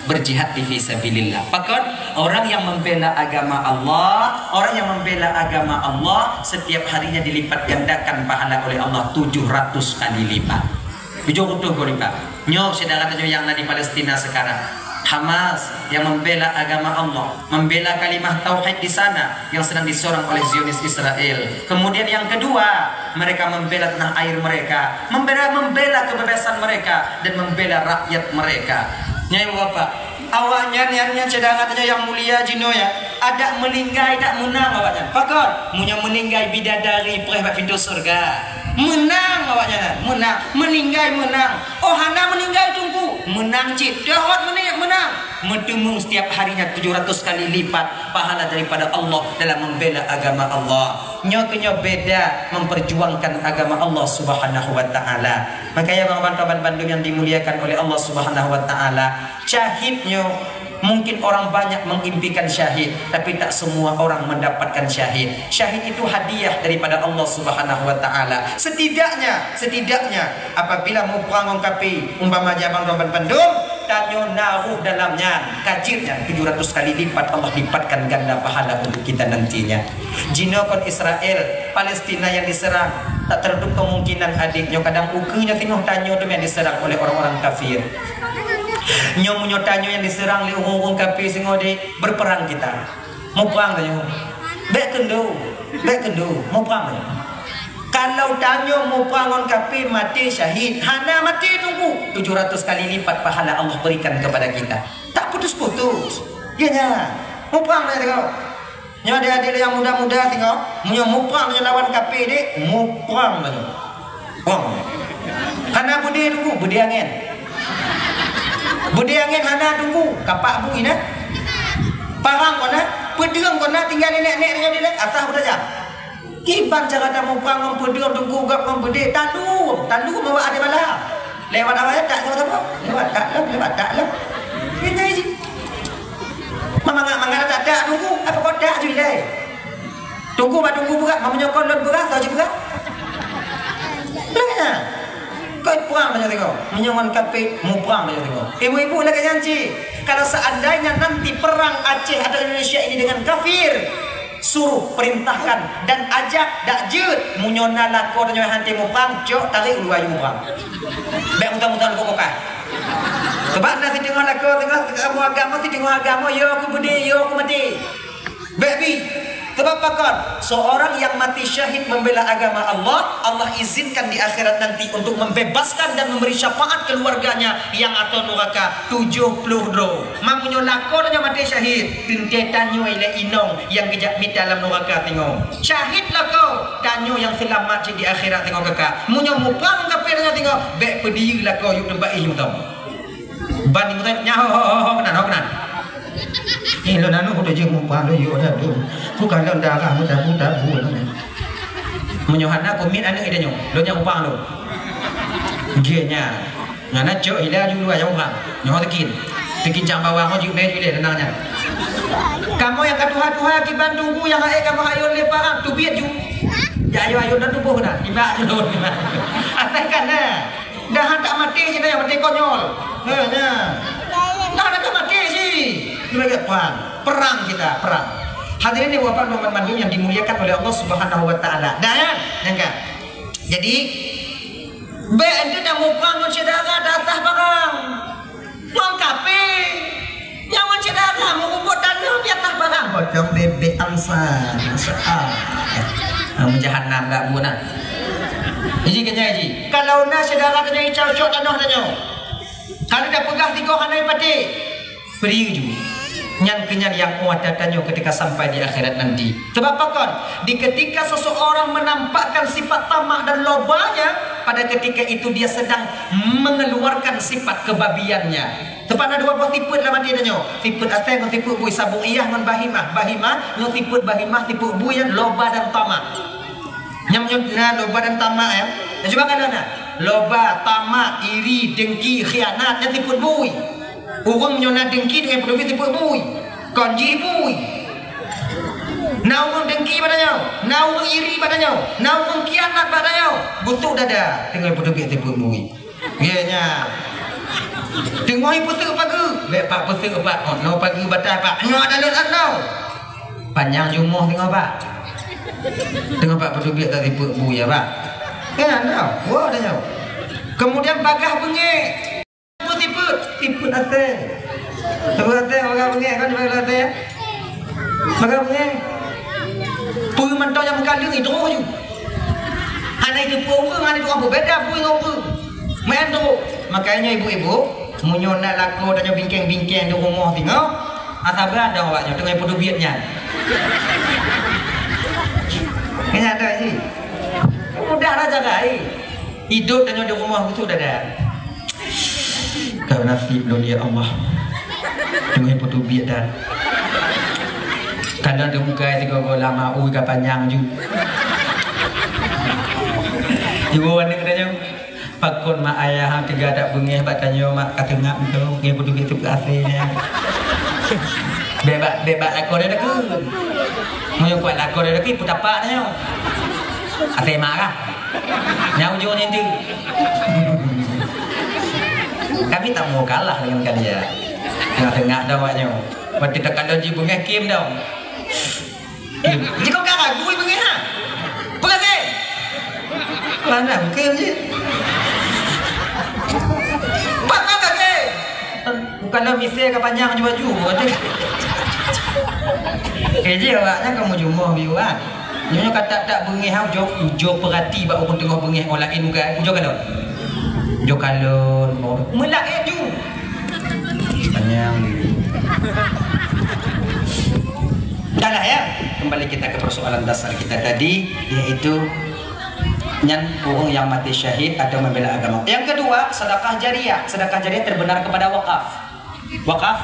berjihad di fisabilillah. Pakon, orang yang membela agama Allah, orang yang membela agama Allah, setiap harinya dilipat gandakan pahala oleh Allah tujuh ratus kali lipat. Tujuh ratus kali lipat. Nyoe syedara tanyoe nyang na di Palestina sekarang. Hamas yang membela agama Allah, membela kalimah tauhid di sana yang sedang diserang oleh Zionis Israel. Kemudian yang kedua, mereka membela tanah air mereka, membela, membela kebebasan mereka, dan membela rakyat mereka. Nyan, Ibu Bapak, awaknyan, nyan, nyan, syedara tanyoe nyang mulia jinoe, ya, adak meuninggai dak meunang awaknyan. Pakon? Meunyoe meuninggai bidadari preh bak pintoe syeuruga. Meunang awaknyan, meunang. Meuninggai meunang. Oh, hana meuninggai, Teungku. Meunang cit. Deuh rot meunit meunang. Meuteumeung setiap harinya tujuh ratus kali lipat pahala daripada Allah dalam membela agama Allah. Nyoe keuh nyoe beda memperjuangkan agama Allah Subhanahu wa Ta'ala. Makanya, bang-bang, kawan bandum yang dimuliakan oleh Allah Subhanahu wa Ta'ala, syahid nyoe mungkin orang banyak mengimpikan syahid, tapi tak semua orang mendapatkan syahid. Syahid itu hadiah daripada Allah Subhanahu wa Ta'ala. Setidaknya, setidaknya apabila muprang ngon kafé, umpama jih, bang-bang, kawan bandum, tanyoe na rôh dalam nyan, ka jeuet nyan tujuh ratus kali lipat, Allah lipatkan ganda pahala untuk kita nantinya. Jinoe kon Israel, Palestina yang diserang, tak tertutup kemungkinan, adik, nyoe kadang ukeue nyoe singoh tanyoe tu yang diserang oleh orang-orang kafir. Nyoe meunyoe tanyoe yang diserang lé ureuëng-ureuëng kafir singoh, dek, berperang kita. Muprang tanyoe. Bék keundo, bék keundo, muprang tanyoe. Kalau tanyoe muprang ngon kafir, maté syahid, hana maté, Teungku, tujuh ratus kali lipat pahala Allah berikan kepada kita. Tak putus-putus. Ya, ya. Muprang tanyoe, Teungku. Nyoe adik-adik nyang muda-muda singoh, meunyoe muprang nyoe lawan kafé, dek, muprang nyoe. Prang. Hana beudé, Teungku, beudé angén. Beudé angén hana, Teungku, kapak bui na. Parang kon na, peudeueng kon na, tinggai nèk-nèk nyoe di atah beutajam. Kiban cara tamuprang ngon peudeueng, Teungku, gab ngon beudé, taleuem, taleuem awak até bala. Lewat awak nyan tak saboh-saboh. Lewat tak lom, lewat tak lom. Ini jih. Mangat-mangat tak, tak, Teungku. Apa kau tak ju ilée? Teungku, bak Teungku beurat, meunyoe kon lôn beurat, soe jibeurat? Lagée nyan. Kon prang tanyoe singoh. Meunyoe ngon kafé, muprang tanyoe singoh. Ibu-ibu, lagée nyan cit. Kalau seandainya nanti perang Aceh atau Indonesia ini dengan kafir, suruh, perintahkan, dan ajak, dak jeuet, meunyoe na lakoe tanyoe han tém muprang, cok, tarék u luwa, yue muprang. Bék muta-muta lôn boh bokai. Sebab na siteungoh lakoe, teungoh agama, siteungoh agama, yo keu beudé, yo keu maté. Bék bi. Sebab pakon? Seorang yang mati syahid membela agama Allah, Allah izinkan di akhirat nanti untuk membebaskan dan memberi syafaat keluarganya yang atau neraka tujuh puluh droe. Meunyoe lakoe tanyoe maté syahid, teuntée tanyoe lé inong nyang geujak mita lam nuraka singoh. Syahid lakoe, tanyoe nyang seulamat cit di akhirat singoh, kakak. Meunyoe muprang kafé tanyoe singoh, bék peudiyeu lakoe yue teumpat ih meutam. Ban nyoe nyan, ho, ho, ho, ho, keunan, ho, keunan. Eh, lôn anu kutu jeuet muprang lôn yue dah tu. Bukan lôn darah meudabu-dabu lôn. Meunyoe hana kumiet aneuk ida nyoe, lôn nyang muprang lôn. Gét nyan. Nyan na cok ila ju luwa nyang muprang. Nyoe teukin. Teukin cang bawang nyoe jeuet mé jeuet lé tenang nyan. Kamoe nyang ka tuha-tuha kiban Teungku nyang hai kamoe ayôn lé parang teubiet ju. Ya ayôn-ayôn dan tuboh na. Iba ju lôn. Asai kan na. Dah hantak maté cit, dah maté konyol. Nah, nah. Dah hantak maté cit. Lagée perang. Perang kita, perang. Hadirin ibu bapak teman-teman yang dimuliakan oleh Allah Subhanahu wa Taala. Dah ya? Nyangka. Jadi, bék ente dah muprang ngon syedara dah sah barang. Ngon kafé. Nyawa syedara meureumpok tanoh di atah barang. Pocong bebek angsa. Masya Allah. Ah, meujahanam dak bu na. Iji keujai ji. Kalau na syedara tanyoe icau cok tanoh tanyoe. Kalau dah peugah tiga hana ipati. Beri uju. Nyan keunyan nyang kuat tanyoe ketika sampai di akhirat nanti. Sebab pakon? Di ketika seseorang menampakkan sifat tamak dan lobanya, pada ketika itu dia sedang mengeluarkan sifat kebabiannya. Teupana dua boh sifeuet lam até tanyoe. Sifeuet asai ngon sifeuet bui, sabong iyah ngon bahimah. Bahimah ngon sifeuet bahimah, sifeuet bui nyan loba dan tamak. Nyang meunyoe na loba dan tamak, ya. Nah, cuba kalon na. Loba, tamak, iri, dengki, khianat, nyan sifeuet bui. Ureueng meunyoe na dengki deungon peudubiet sifeuet bui. Kon jih bui. Na ureueng dengki bak tanyoe, na ureueng iri bak tanyoe, na ureueng khianat bak tanyoe. Gusok dada deungon peudubiet sifeuet bui. Ye nya. Teungoh ipeuseuk pageue, bèk pak peuseuk pak, oh, noe pageue batai pak. Nyoe ada lôn anoe. Panyang jumoh teungoh pak. Teungoh pak peudubiet ka sifeuet bui ya pak. Kan tau, woe tanyoe. Kemudian bagaih beungéh. Sifeuet, sifeuet asèe. Sifeuet asèe, bagaih beungéh kan, sifeuet asèe. Bagaih beungéh. Peue mantong nyang meukaleueng, idroh ju. Hana jiteupeue ureueng, hana jiteupeue ureueng, beda peue ngon ureueng. Meu'en trok. Makanya ibu-ibu, meunyoe na lakoe tanyoe bingkeng-bingkeng di rumoh singoh, asaba dong awak nyoe teungoh peudubiet nyan. Ingat tak, Cik? Mudah lah jaga, eh. Idop tanyoe di rumoh gusok dada. Ka nasib lôn, ya Allah. Teungoh peudubiet dan. Kadang teubuka sigoe-goe lama, ui ka panyang ju. Ibu aneuk tanyoe. Pakon mak ayah teuga dak beungéh bak tanyoe mak ka teungap tu, ngieng peudubiet tu asèe nyan. Bèk bak, bèk bak lakoe dia deukeuet. Meunyoe kuat lakoe dia deukeuet, peutapak tanyoe. Asèe mak kah? Nyang ujong nyan tu. Kami tak mau kalah dengan kalian. Tengah-tengah dah awak nyoe. Berarti tak ada ji beungéh kim dah. Jikau ka ragu beungéh ha? Peugah keu. Mana mungkin je. Peugah keu. Bukan dah misai ka panyang baju-baju. Eh, je awaknya kamu jumoh biuan. Nyonya kata tak beungéh ha, ujoe, ujoe perhati bak ureueng teungoh beungéh orang lain bukan. Ujoe kalon. Ujoe kalon. Meulak eh ju. Panyang. Dah lah ya. Kembali kita ke persoalan dasar kita tadi, yaitu nyan ureueng yang mati syahid atau membela agama. Yang kedua, sedekah jariah. Sedekah jariah terbenar kepada wakaf. Wakaf,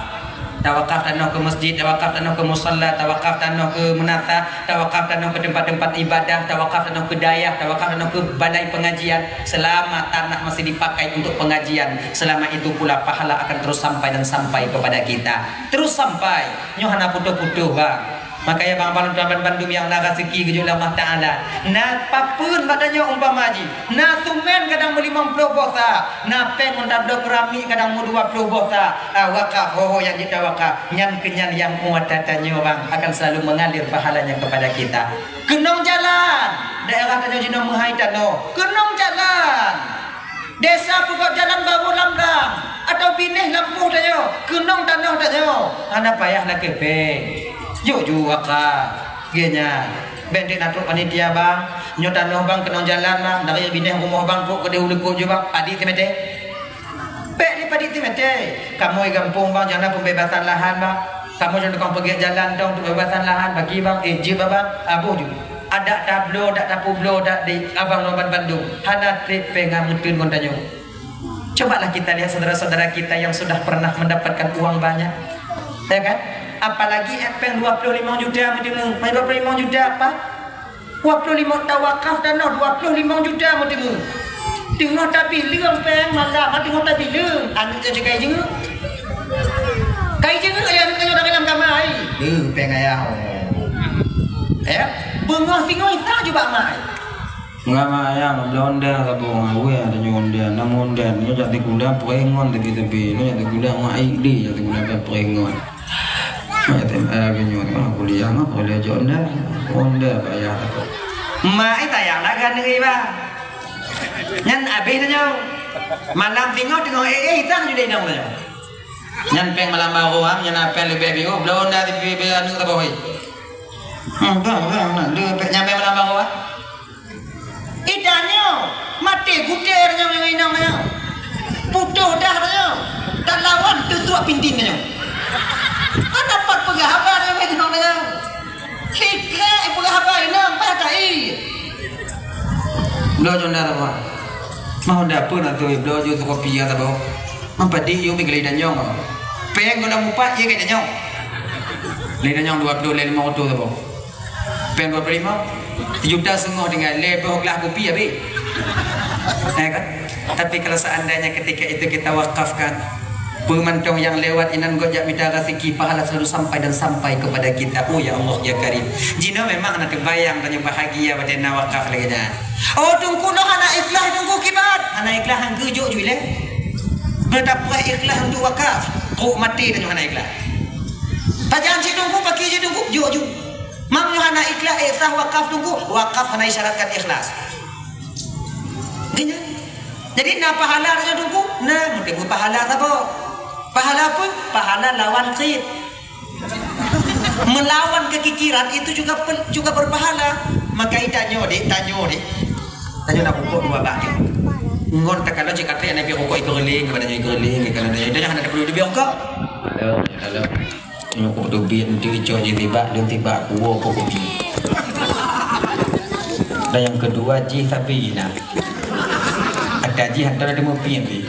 tawakaf tanoh keu masjid, tawakaf tanoh keu musalla, tawakaf tanoh keu meunasah, tawakaf tanoh keu teumpat-teumpat ibadah, tawakaf tanoh keu dayah, tawakaf tanoh keu balai pengajian. Selama tanah masih dipakai untuk pengajian, selama itu pula pahala akan terus sampai dan sampai kepada kita. Terus sampai. Nyoe hana putôh-putôh, bang. Makanya bang, bang, bandum nyang na raseuki geujok lé Allah Taala. Na papeuen bak tanyoe umpama jih. Na sumen kadang meulimong ploh boh sa, na péng ngon tabloe keramik kadang meudua ploh boh sa. Ah, wakaf, ho-ho nyang jitawakaf. Nyan keu nyan nyang u ata tanyoe, bang, akan selalu mengalir pahalanya kepada kita. Keunong jalan, daerah tanyoe jinoe meuhai tanoh. Keunong jalan. Desa peugot jalan baroe lam blang, atau binéh lampôh tanyoe, keunong tanoh tanyoe, hana payah lakée péng. Jok ju wakaf, geu nyan. Bék deuek na trok panitia, bang. Nyoe tanoh, bang, keunong jalan, bang. Dari binéh rumoh, bang, trok keudéh u likot ju, bang. Padit simeté. Bék di padit simeté. Kamoe gampông, bang, nyang na pembebasan lahan, bang. Kamoe nyang tukang peugét jalan, dong, pembebasan lahan, bagi, bang. Eh, jeuet, bang. Aboh ju. Adak tabloe, adak tapubloe, adak di abang lôn ban bandum. Hana trép péng meuteun ngon tanyoe. Cobalah kita lihat saudara-saudara kita yang sudah pernah mendapatkan uang banyak. Ya kan? Apalagi ék péng dua puluh lima juta meuteumé. Péng dua puluh lima juta apa? Dua puluh lima tawakaf tanoh, dua puluh lima juta meuteumé. Teungoh tabi leueng péng malam, teungoh tabi leueng. Aneuk nyoe kai jeuet. Kai jeuet, ya, aneuk nyoe dalam kamar, ai. Leueng péng ayah. Ya? Beungoh singoh isa jubak mai. Nggak mak ayah, bloe onda saboh, ngawé ada nyoe onda, nama onda, nyoe jak sikula peuingon tepi-tepi, nyoe jak sikula mak aik di, jak sikula peuingon. Mak S M A ke nyoe, tengah kuliah mah, kuliah jak onda, onda payah. Mak ai sayang dah gana iba. Nyan abéh nyoe. Malam singoh teungoh eh, eh, itang ju deh dong nyoe. Nyan péng malam baru am, nyan apel leubeh biru, bloe onda tepi-tepi aneuk saboh. Hmm, bah, bah, nah, le péng nyampe malam baru ah. Itanyoe, maté gutée nyoe nyang inong nyoe. Putôh dah nyoe. Dan lawan teutuak pinting nyoe. Hana pat peugah haba nyoe inong nyoe. Sikrek peugah haba inong, payah tai. Bloe ju nda saboh. Mau nda peue na tu, bloe ju kopi ya saboh. Meupadé yue mi geulai danyong. Péng guna mupat ye geulai danyong. Geulai danyong dua puluh lé lima ratus saboh. Péng dua puluh lima, sijuta seungoh tinggai, lhèe boh glah kupi habéh. Ya kan? Tapi kalau seandainya ketika itu kita wakafkan, peumantong nyang lewat inan gob jak mita rezeki, pahala selalu sampai dan sampai kepada kita. Oh ya Allah, ya Karim. Jinoe memang na teubayang tanyoe bahagia watèe na wakaf lagèe nyan. Oh, Teungku, noh hana ikhlas, Teungku, kiban. Hana ikhlas, han geujok ju ilèe. Beutapeuet ikhlas untuk wakaf. Kok maté tanyoe hana ikhlas. Tajak cit Teungku, pakri cit Teungku, jok ju. Mang nyoe hana ikhlas, eh, sah wakaf Teungku, wakaf hana isyaratkan ikhlas. Gini. Jadi na pahala tanyoe Teungku, na meuteumé pahala saboh. Pahala apa? Pahala lawan khit. Melawan kekikiran itu juga pel-, juga berpahala. Maka tanyoe deh, tanyoe deh. Tanyoe na pokok dua bak nyoe. Ngon takalon cit katrek na pih pokok ikeuh lé, kepada nyoe ikeuh lé, kepada nyoe. Dah hana perlu lebih pokok. Halo, halo. Nyoe kok teubiet, nanti icok jih tibak, lôn tibak, kuwoe kok kopi. Dan yang kedua, jih sapi na. Ada jih hantar ada mopi nanti.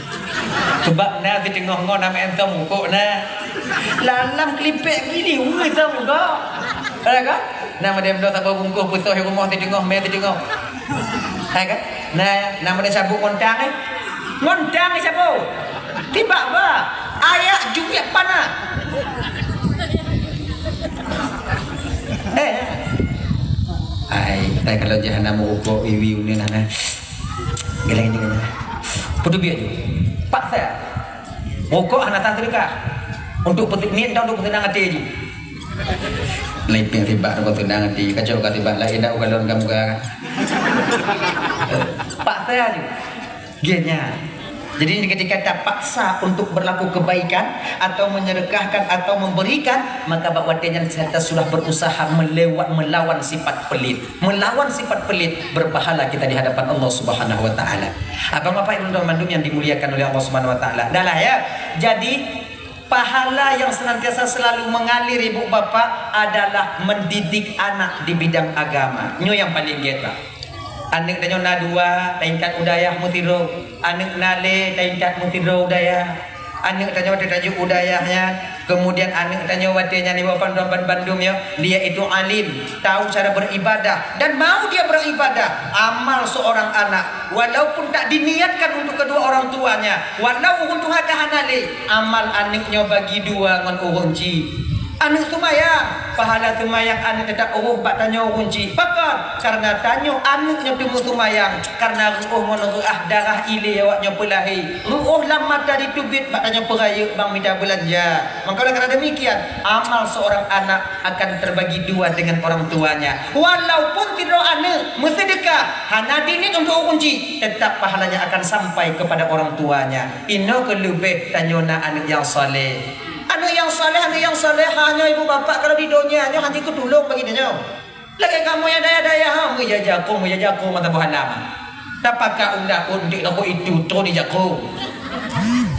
Sebab na di tengah ngon nama entong kok na. Lalam kelipek gini, weh, tahu kok. Ada kan? Nama dia belum sabar bungkus, pusoh di rumah, di tengah, meh di tengah. Hai kan? Nah, nama dia sabuk ngon tang, eh? Ngon tang dia sabuk. Tibak ba. Ayak juet panas. Eh. Ai, tai kalau jahanam rukok iwi uneun hana. Geleng je kena. Putu biak je. Paksa. Rukok hana tan sedekah. Untuk peti-, niat dah untuk senang hati je. Lipin tibak, rukok senang hati. Kacau ka tibak lain dah, ukalon kamu ka. Paksa je. Genya. Jadi ketika terpaksa untuk berlaku kebaikan atau menyedekahkan atau memberikan, maka bak watèe nyan kita sudah berusaha melewat, melawan sifat pelit. Melawan sifat pelit berpahala kita di hadapan Allah Subhanahu wa taala. Abang bapak ibu dan mandum yang dimuliakan oleh Allah Subhanahu wa taala. Dah lah ya. Jadi pahala yang senantiasa selalu mengalir ibu bapak adalah mendidik anak di bidang agama. Nyoe yang paling gét lah. Aneuk tanyoe na dua, taintat u dayah meusidroe. Aneuk na lhèe, taintat meusidroe u dayah. Aneuk tanyoe teutajok u dayah nyan. Kemudian aneuk tanyoe watèe nyan iboh pandum ban bandum ya, dia itu alim, tahu cara beribadah dan mau dia beribadah. Amal seorang anak, walaupun tak diniatkan untuk kedua orang tuanya, walau ureueng tuha ka hana lé, amal aneuk nyoe bagi dua ngon ureueng chik. Aneuk seumayang, pahala seumayang aneuk teutap rôh bak tanyoe ureueng chik. Pakon? Karena tanyoe aneuk nyoe teumeu seumayang, karena reuôh ngon reuah darah ilé awak nyoe peulahé. Reuôh lam mata jiteubiet bak tanyoe peurayeuk bang mita beulanja. Maka oleh karena demikian, amal seorang anak akan terbagi dua dengan orang tuanya. Walaupun sidroe aneuk meuseudekah, hana diniet untuk ureueng chik, tetap pahalanya akan sampai kepada orang tuanya. Inoe keuh leubeh tanyoe na aneuk nyang saleh. Aneuk nyang saleh, aneuk nyang salehah nyoe ibu bapak kalau di donya nyoe hana jikeu tulông bagi tanyoe. Lagèe kamoe nyang dayah-dayah ha, meujajaku, meujajaku mata buah alam. Tapakat unda pun dik lako itu tron di jaku.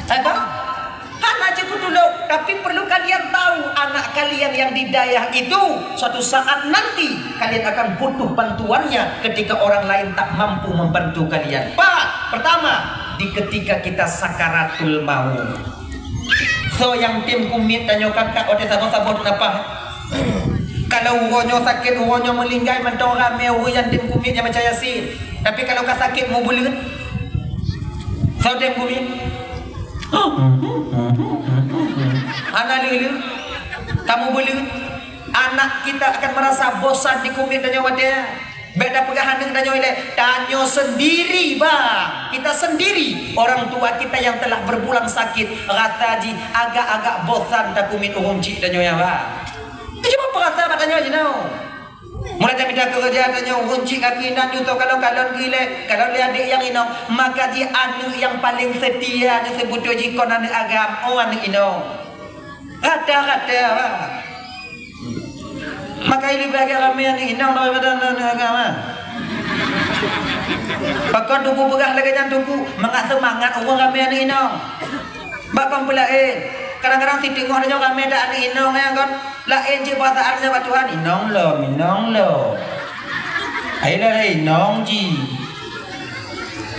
Hai kan? Hana jikeu tulông, tapi perlu kalian tahu anak kalian yang di dayah itu suatu saat nanti kalian akan butuh bantuannya ketika orang lain tak mampu membantu kalian. Pak, pertama, di ketika kita sakaratul maut. Soe nyang tem keumiet tanyoe kakak watèe saboh-saboh teunapah. Kalau uroe nyoe sakét, uroe nyoe meulinggai mantong ramé ureueng nyang tem keumiet nyang baca Yasin. Tapi kalau ka sakét mubeuleuen, soe tem keumiet? Hana lé-lé. Tamubeuleuen. Anak kita akan merasa bosan di keumiet tanyoe watèe. Bèk tapeugah aneuk tanyoe ilèe, tanyoe sendiri, bah. Kita sendiri. Orang tua kita yang telah berpulang sakit, rasa jih agak-agak bosan takeumiet ureueng chik tanyoe nyan, bah. Cuba peurasa bak tanyoe jinoe. Mulai tamita keureuja tanyoe ureueng chik kaki nan juto kalon-kalon geuh ilèe, kalon lé adék nyang inong, maka jih aneuk nyang paleng seutia nyoe seubeutôi jih kon aneuk agam, oh aneuk inong. Rata-rata, bah. Maka ilèe bagi ramé aneuk inong daripada aneuk agama. Pakon tuku peugah lagèe nyan tuku, mangat seumangat ureueng ramé aneuk inong. Bak ban peulaén, kadang-kadang siteungoh tanyoe ramé that aneuk inong nyan kon, laén cit peurasaan nyan bak Tuhan, inong lom, inong lom. Ayolah inong jih.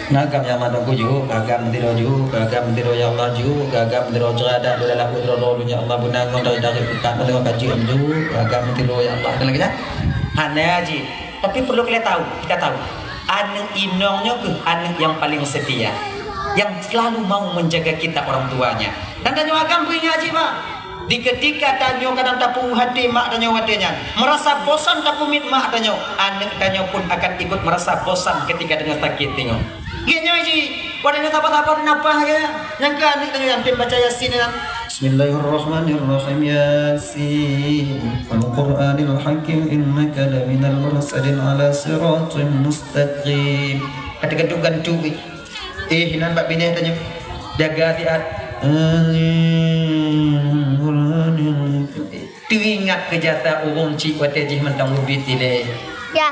Ngagam ya Allah Tuhan ku jok, ngagam sidroe jok, ngagam sidroe ya Allah jok, ngagam sidroe ceuradak dua dalam sidroe dulu ya Allah beuna ngon dari dari pekat beuna kaji am jok, ngagam sidroe ya Allah. Ada lagi tak? Hana jih. Tapi perlu kita tahu, kita tahu. Aneuk inong nyoe keuh aneuk nyang paleng seutia, nyang selalu mau menjaga kita orang tuanya. Dan tanyoe agam beuingat cit, Bang. Di keutika tanyoe kadang tapeuhati mak tanyoe watée nyan, meurasa bosan tapeumiet mak tanyoe, aneuk tanyoe pun akan ikut meurasa bosan keutika deungon sakét tanyoe. Geuh nyoe jih, watée nyoe saban-saban napah geuh, nyang keu aneuk tanyoe nyan tem baca Yasin nyan. Bismillahirrahmanirrahim. Yasin. Wal Qur'anil Hakim, innaka laminal mursalin ala siratim mustaqim. Kata gantung-gantung. Eh, inan bak binéh tanyoe. Jaga siat. Teuingat keu jasa ureuëng chik watée jih mantong ubit ilée. Ya.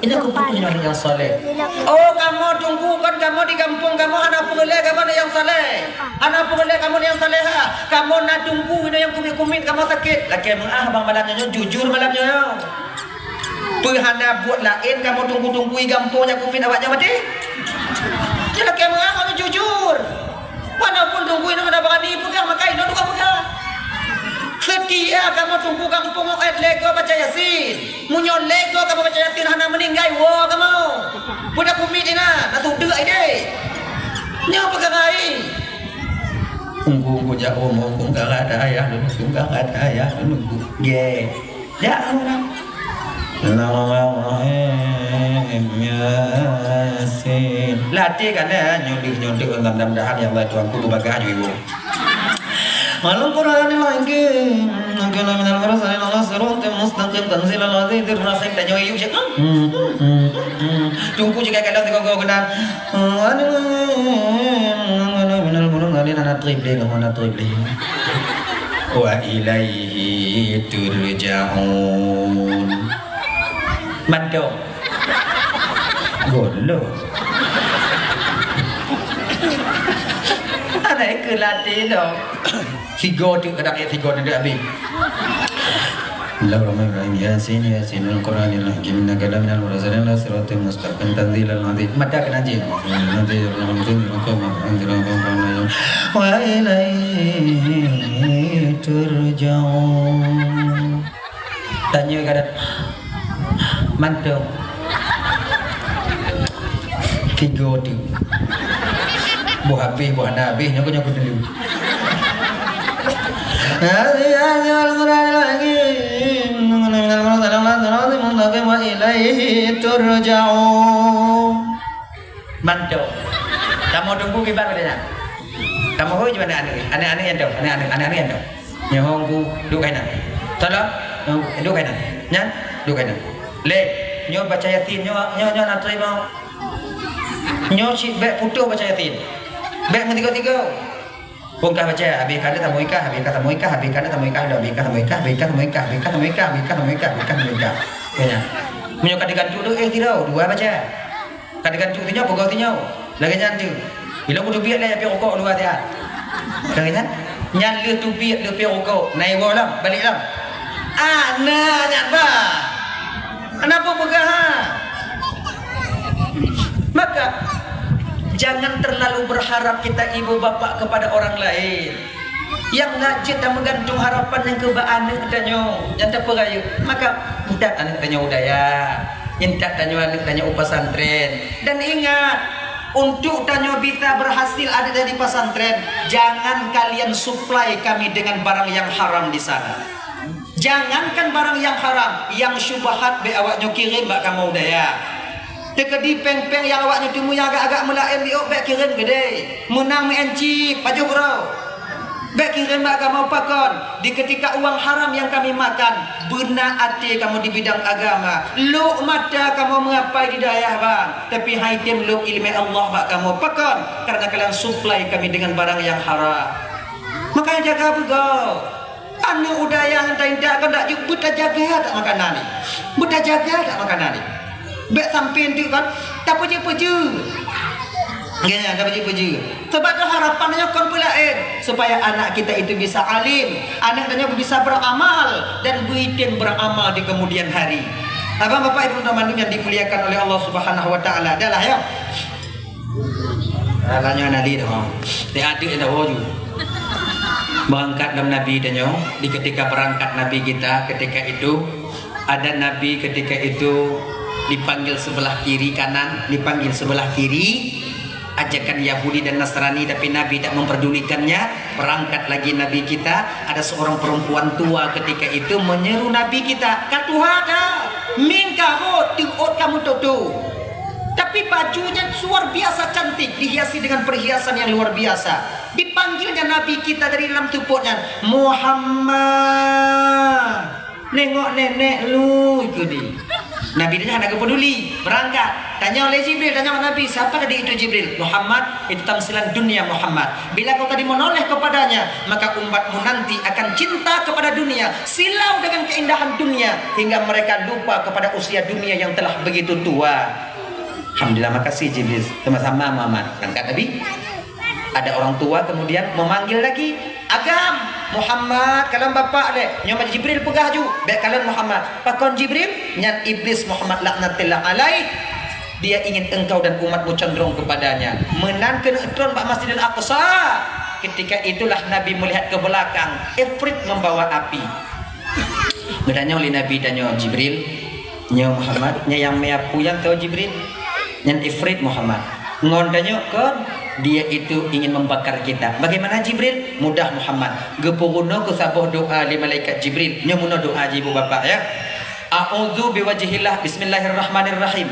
Ini aku butuh aneuk nyang saleh. Oh, kamoe teungku, kon kamoe di gampông kamoe hana peureulée kamoe aneuk nyang saleh. Hana peureulée kamoe aneuk nyang saleh ha. Kamoe na teungku inoe nyang kumiet-kumiet kamoe sakét. Lakée meu'ah bang malam nyoe, jujur malam nyoe. Peu hana buet laén kamoe teungku-teungku i gampông nyang kumiet awak nyan maté? Nyoe lakée meu'ah kamoe jujur. Walaupun teungku inoe hana barani peugah, maka inoe tukang peugah. Seutia kamoe teungku gampông nyoe lego baca Yasin. Meunyoe lego kamoe baca Yasin hana meuninggai woe kamoe. Budak kumiet inan, na tudek ideh. Nyoe peugah laén. Teungku, teungku jak umu, teungku karat ayah lôn, teungku karat ayah lôn, teungku. Ye. Ya, Allah. Bismillahirrahmanirrahim. Yasin. Latih kan, eh, nyodeuh-nyodeuh, mudah-mudahan ya Allah Tuhanku beubagah ju ibu. Wal Qur'anil Hakim. Innaka laminal mursalin ala siratim mustaqim tanzilal azizir rahim. Tanyoe yuk cek. Teungku juga kadang tengok gua kenal. Minal mursalin, anak trip deh, kamu anak trip deh. Wa ilaihi turja'un. Mantong. Golo. Anak ikut latih dong. Sigo tu kadang ayat sigo tu habis. Bismillahirrahmanirrahim. Yasin, Yasin, wal Qur'anil Hakim, innaka laminal mursalin ala siratim mustaqim, tanzilal aziz. Mata kena jin. Wa ilaihi turja'un. Tanya kada. Mantong. Tiga tu. Buah habis, buah hana habis, nyoku-nyoku dulu. Mantong. Kamu tunggu kiban pada nyan. Kamu hui juga anak-anak. Anak-anak yang tu. Anak-anak, anak-anak yang tu. Nyoe hong ku duek kainan. Tolong, nyoe duek kainan. Nyan, duek kainan. Lé, nyoe baca Yasin, nyoe, nyoe, nyoe na terima. Nyoe cit bék putoh baca Yasin. Bék meusigo-sigo. Pungkah baca, habis kada tamu ikah, habis ikah tamu ikah, habis kada tamu ikah, habis ikah tamu ikah, habis ikah tamu ikah, habis ikah tamu ikah, habis ikah tamu ikah, habis ikah tamu ikah. Nyan. Meunyoe ka digantung tu, eh, sidroe, dua baca. Ka digantung sinyoe, peugah sinyoe. Lagée nyan tu. Bila kudubiet lé api rukok dua siat. Lagée nyan. Nyan lheueh tubiet lheueh pi rukok. Na iwoe lom, balek lom. Ah, na nyan ba. Kenapa peugah ha? Maka jangan terlalu berharap kita ibu bapak kepada orang lain. Nyang na cit tameugantung harapan nyang keu bak aneuk tanyoe nyang tapeurayeuk, maka intat aneuk tanyoe u dayah, intat tanyoe aneuk tanyoe u pesantren. Dan ingat, untuk tanyoe bisa berhasil ada di pesantren, jangan kalian supply kami dengan barang yang haram di sana. Jangankan barang yang haram, yang syubhat bék awak nyoe kirém bak kamoe u dayah. Teukeudi péng-péng nyang awak nyoe teumui nyang agak-agak meulaén biôk bék kirém keudéh. Meunang meu'en cit, pajoh uroe. Bék kirém bak kamoe pakon, di keutika uang haram nyang kami makan, beuna até kamoe di bidang agama. Lok mata kamoe meuapai di dayah bang, tapi han item lok ileumé Allah bak kamoe pakon, karena kalian supply kami dengan barang yang haram. Makanya jaga beugöt. Aneuk u dayah nyan taintat kon dak jeuet beutajaga dak makanan nyan. Beutajaga dak makanan nyan. Bék sampai enteuk kon tapeujeuet-peujeuet. Nyan, tapeujeuet-peujeuet. Sebab tu harapan nyoe kon peulaén, supaya anak kita itu bisa alim, anak nyoe bisa beramal dan beuitem beramal di kemudian hari. Abang, bapak, ibu, teman-teman yang dimuliakan oleh Allah Subhanahu wa taala, dah lah ya. Ralanya Nabi dah. Dia ada yang tahu ju. Berangkat dalam Nabi tanya, di ketika berangkat Nabi kita, ketika itu, ada Nabi ketika itu Dipanggil sebelah kiri kanan, dipanggil sebelah kiri. Ajakan Yahudi dan Nasrani, tapi Nabi tak memperdulikannya. Berangkat lagi Nabi kita, ada seorang perempuan tua ketika itu menyeru Nabi kita, "Ka tuha dah, mingka rot, teuôt kamu tutu." Tapi bajunya luar biasa cantik, dihiasi dengan perhiasan yang luar biasa. Dipanggilnya Nabi kita dari dalam tupuknya, "Muhammad." Nengok nenek lu itu di. Nabi tanya hana peduli, berangkat. Tanya oleh Jibril, tanya Nabi, "Siapa tadi itu Jibril?" "Muhammad, itu tamsilan dunia Muhammad. Bila kau tadi menoleh kepadanya, maka umatmu nanti akan cinta kepada dunia, silau dengan keindahan dunia hingga mereka lupa kepada usia dunia yang telah begitu tua." Alhamdulillah, makasih Jibril. Sama-sama Muhammad. Berangkat Nabi. Ada orang tua kemudian memanggil lagi, "Agam, Muhammad, kalon bapak lé." Nyoe Jibril peugah ju, "Bék kalon Muhammad." Pakon Jibril? Nyan Iblis Muhammad laknatillah alaih. Dia ingin engkau dan umatmu condong kepadanya. Meunan keuneuk tron bak Masjidil Aqsa. Ketika itulah Nabi melihat ke belakang, Ifrit membawa api. Geutanyong lé Nabi, tanyoe Jibril, "Nyoe Muhammad, nyoe nyang meuapu nyan toh Jibril?" "Nyan Ifrit Muhammad." "Ngon tanyoe kon?" "Dia itu ingin membakar kita." "Bagaimana Jibril?" "Mudah Muhammad. Geupeurunoe keu saboh doa lé malaikat Jibril." Nyoe meunoe doa jih ibu bapak ya. "A'udzu biwajhillah, bismillahirrahmanirrahim.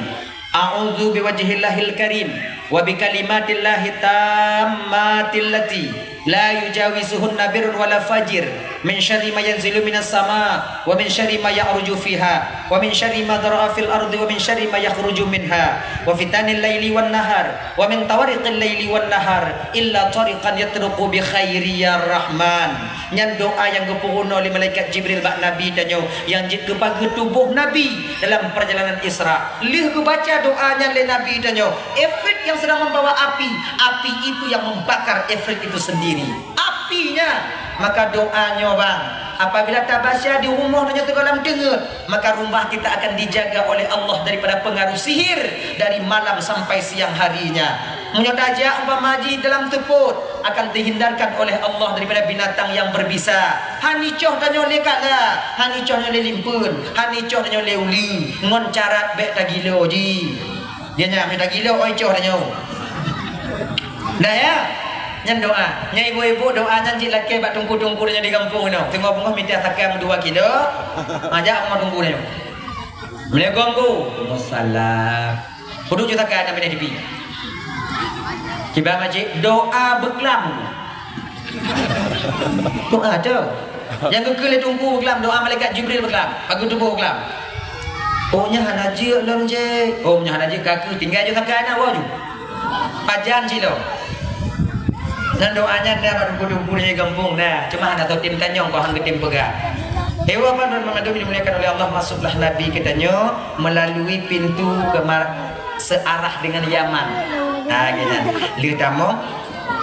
A'udzu biwajhillahil karim wa bikalimatillahit tammatil lati la yujawizuhunna birrun wala fajir, min syarri ma yanzilu minas sama, wa min syarri ma ya'ruju fiha, wa min syarri ma dhara'a fil ardi, wa min syarri ma yakhruju minha, wa fitanil laili wan nahar, wa min tawariqil laili wan nahar, illa tariqan yatruqu bi khairi ya Rahman." Nyan doa nyang geupeurunoe lé malaikat Jibril bak Nabi tanyoe nyang jeuet geupageue tuboh Nabi dalam perjalanan Isra. Lheueh geubaca doa nyan lé Nabi tanyoe, Ifrit yang sedang membawa api, api itu yang membakar Ifrit itu sendiri. Api nyan. Maka doa nyoe bang, apabila tabaca di rumoh tanyoe sigohlom teungeut, maka rumah kita akan dijaga oleh Allah daripada pengaruh sihir dari malam sampai siang harinya. Meunyoe tajak umpama jih dalam seupôt, akan dihindarkan oleh Allah daripada binatang yang berbisa. Hana icoh tanyoe lé kala, hana icoh tanyoe lé limpeuen, hana icoh tanyoe lé uleue, ngon syarat bék tagilo jih. Dia nyan bék tagilo, oi icoh tanyoe. Dah ya? Nyan doa. Nyan ibu-ibu doa nyan jih lakée bak teungku-teungku tanyoe di gampông inoe. Teungoh beungoh mita saka meudua kilo. Ha, jak rumoh teungku tanyoe. Assalamualaikum, Bu. Waalaikumsalam. Kudu ju saka na pinah TV. Kiban majik doa beuklam. Doa tu. Nyang geukheun lé teungku beuklam, doa malaikat Jibril beuklam. Pageue tuboh beuklam. Oh, nyan hana jeuet lom jih. Oh, nyan hana jeuet ka keuh, tinggai ju saka na woe ju. Pajan cit lom. Nyan doa nyan na bak teungku-teungku di gampông na. Cuma hana tau tem tanyong, kok han geutem peugah. Hewan apa, teman-teman, dimuliakan oleh Allah, masuklah Nabi geutanyoe melalui pintu kema-, searah dengan Yaman. Ha, gitu. Lheueh tamong.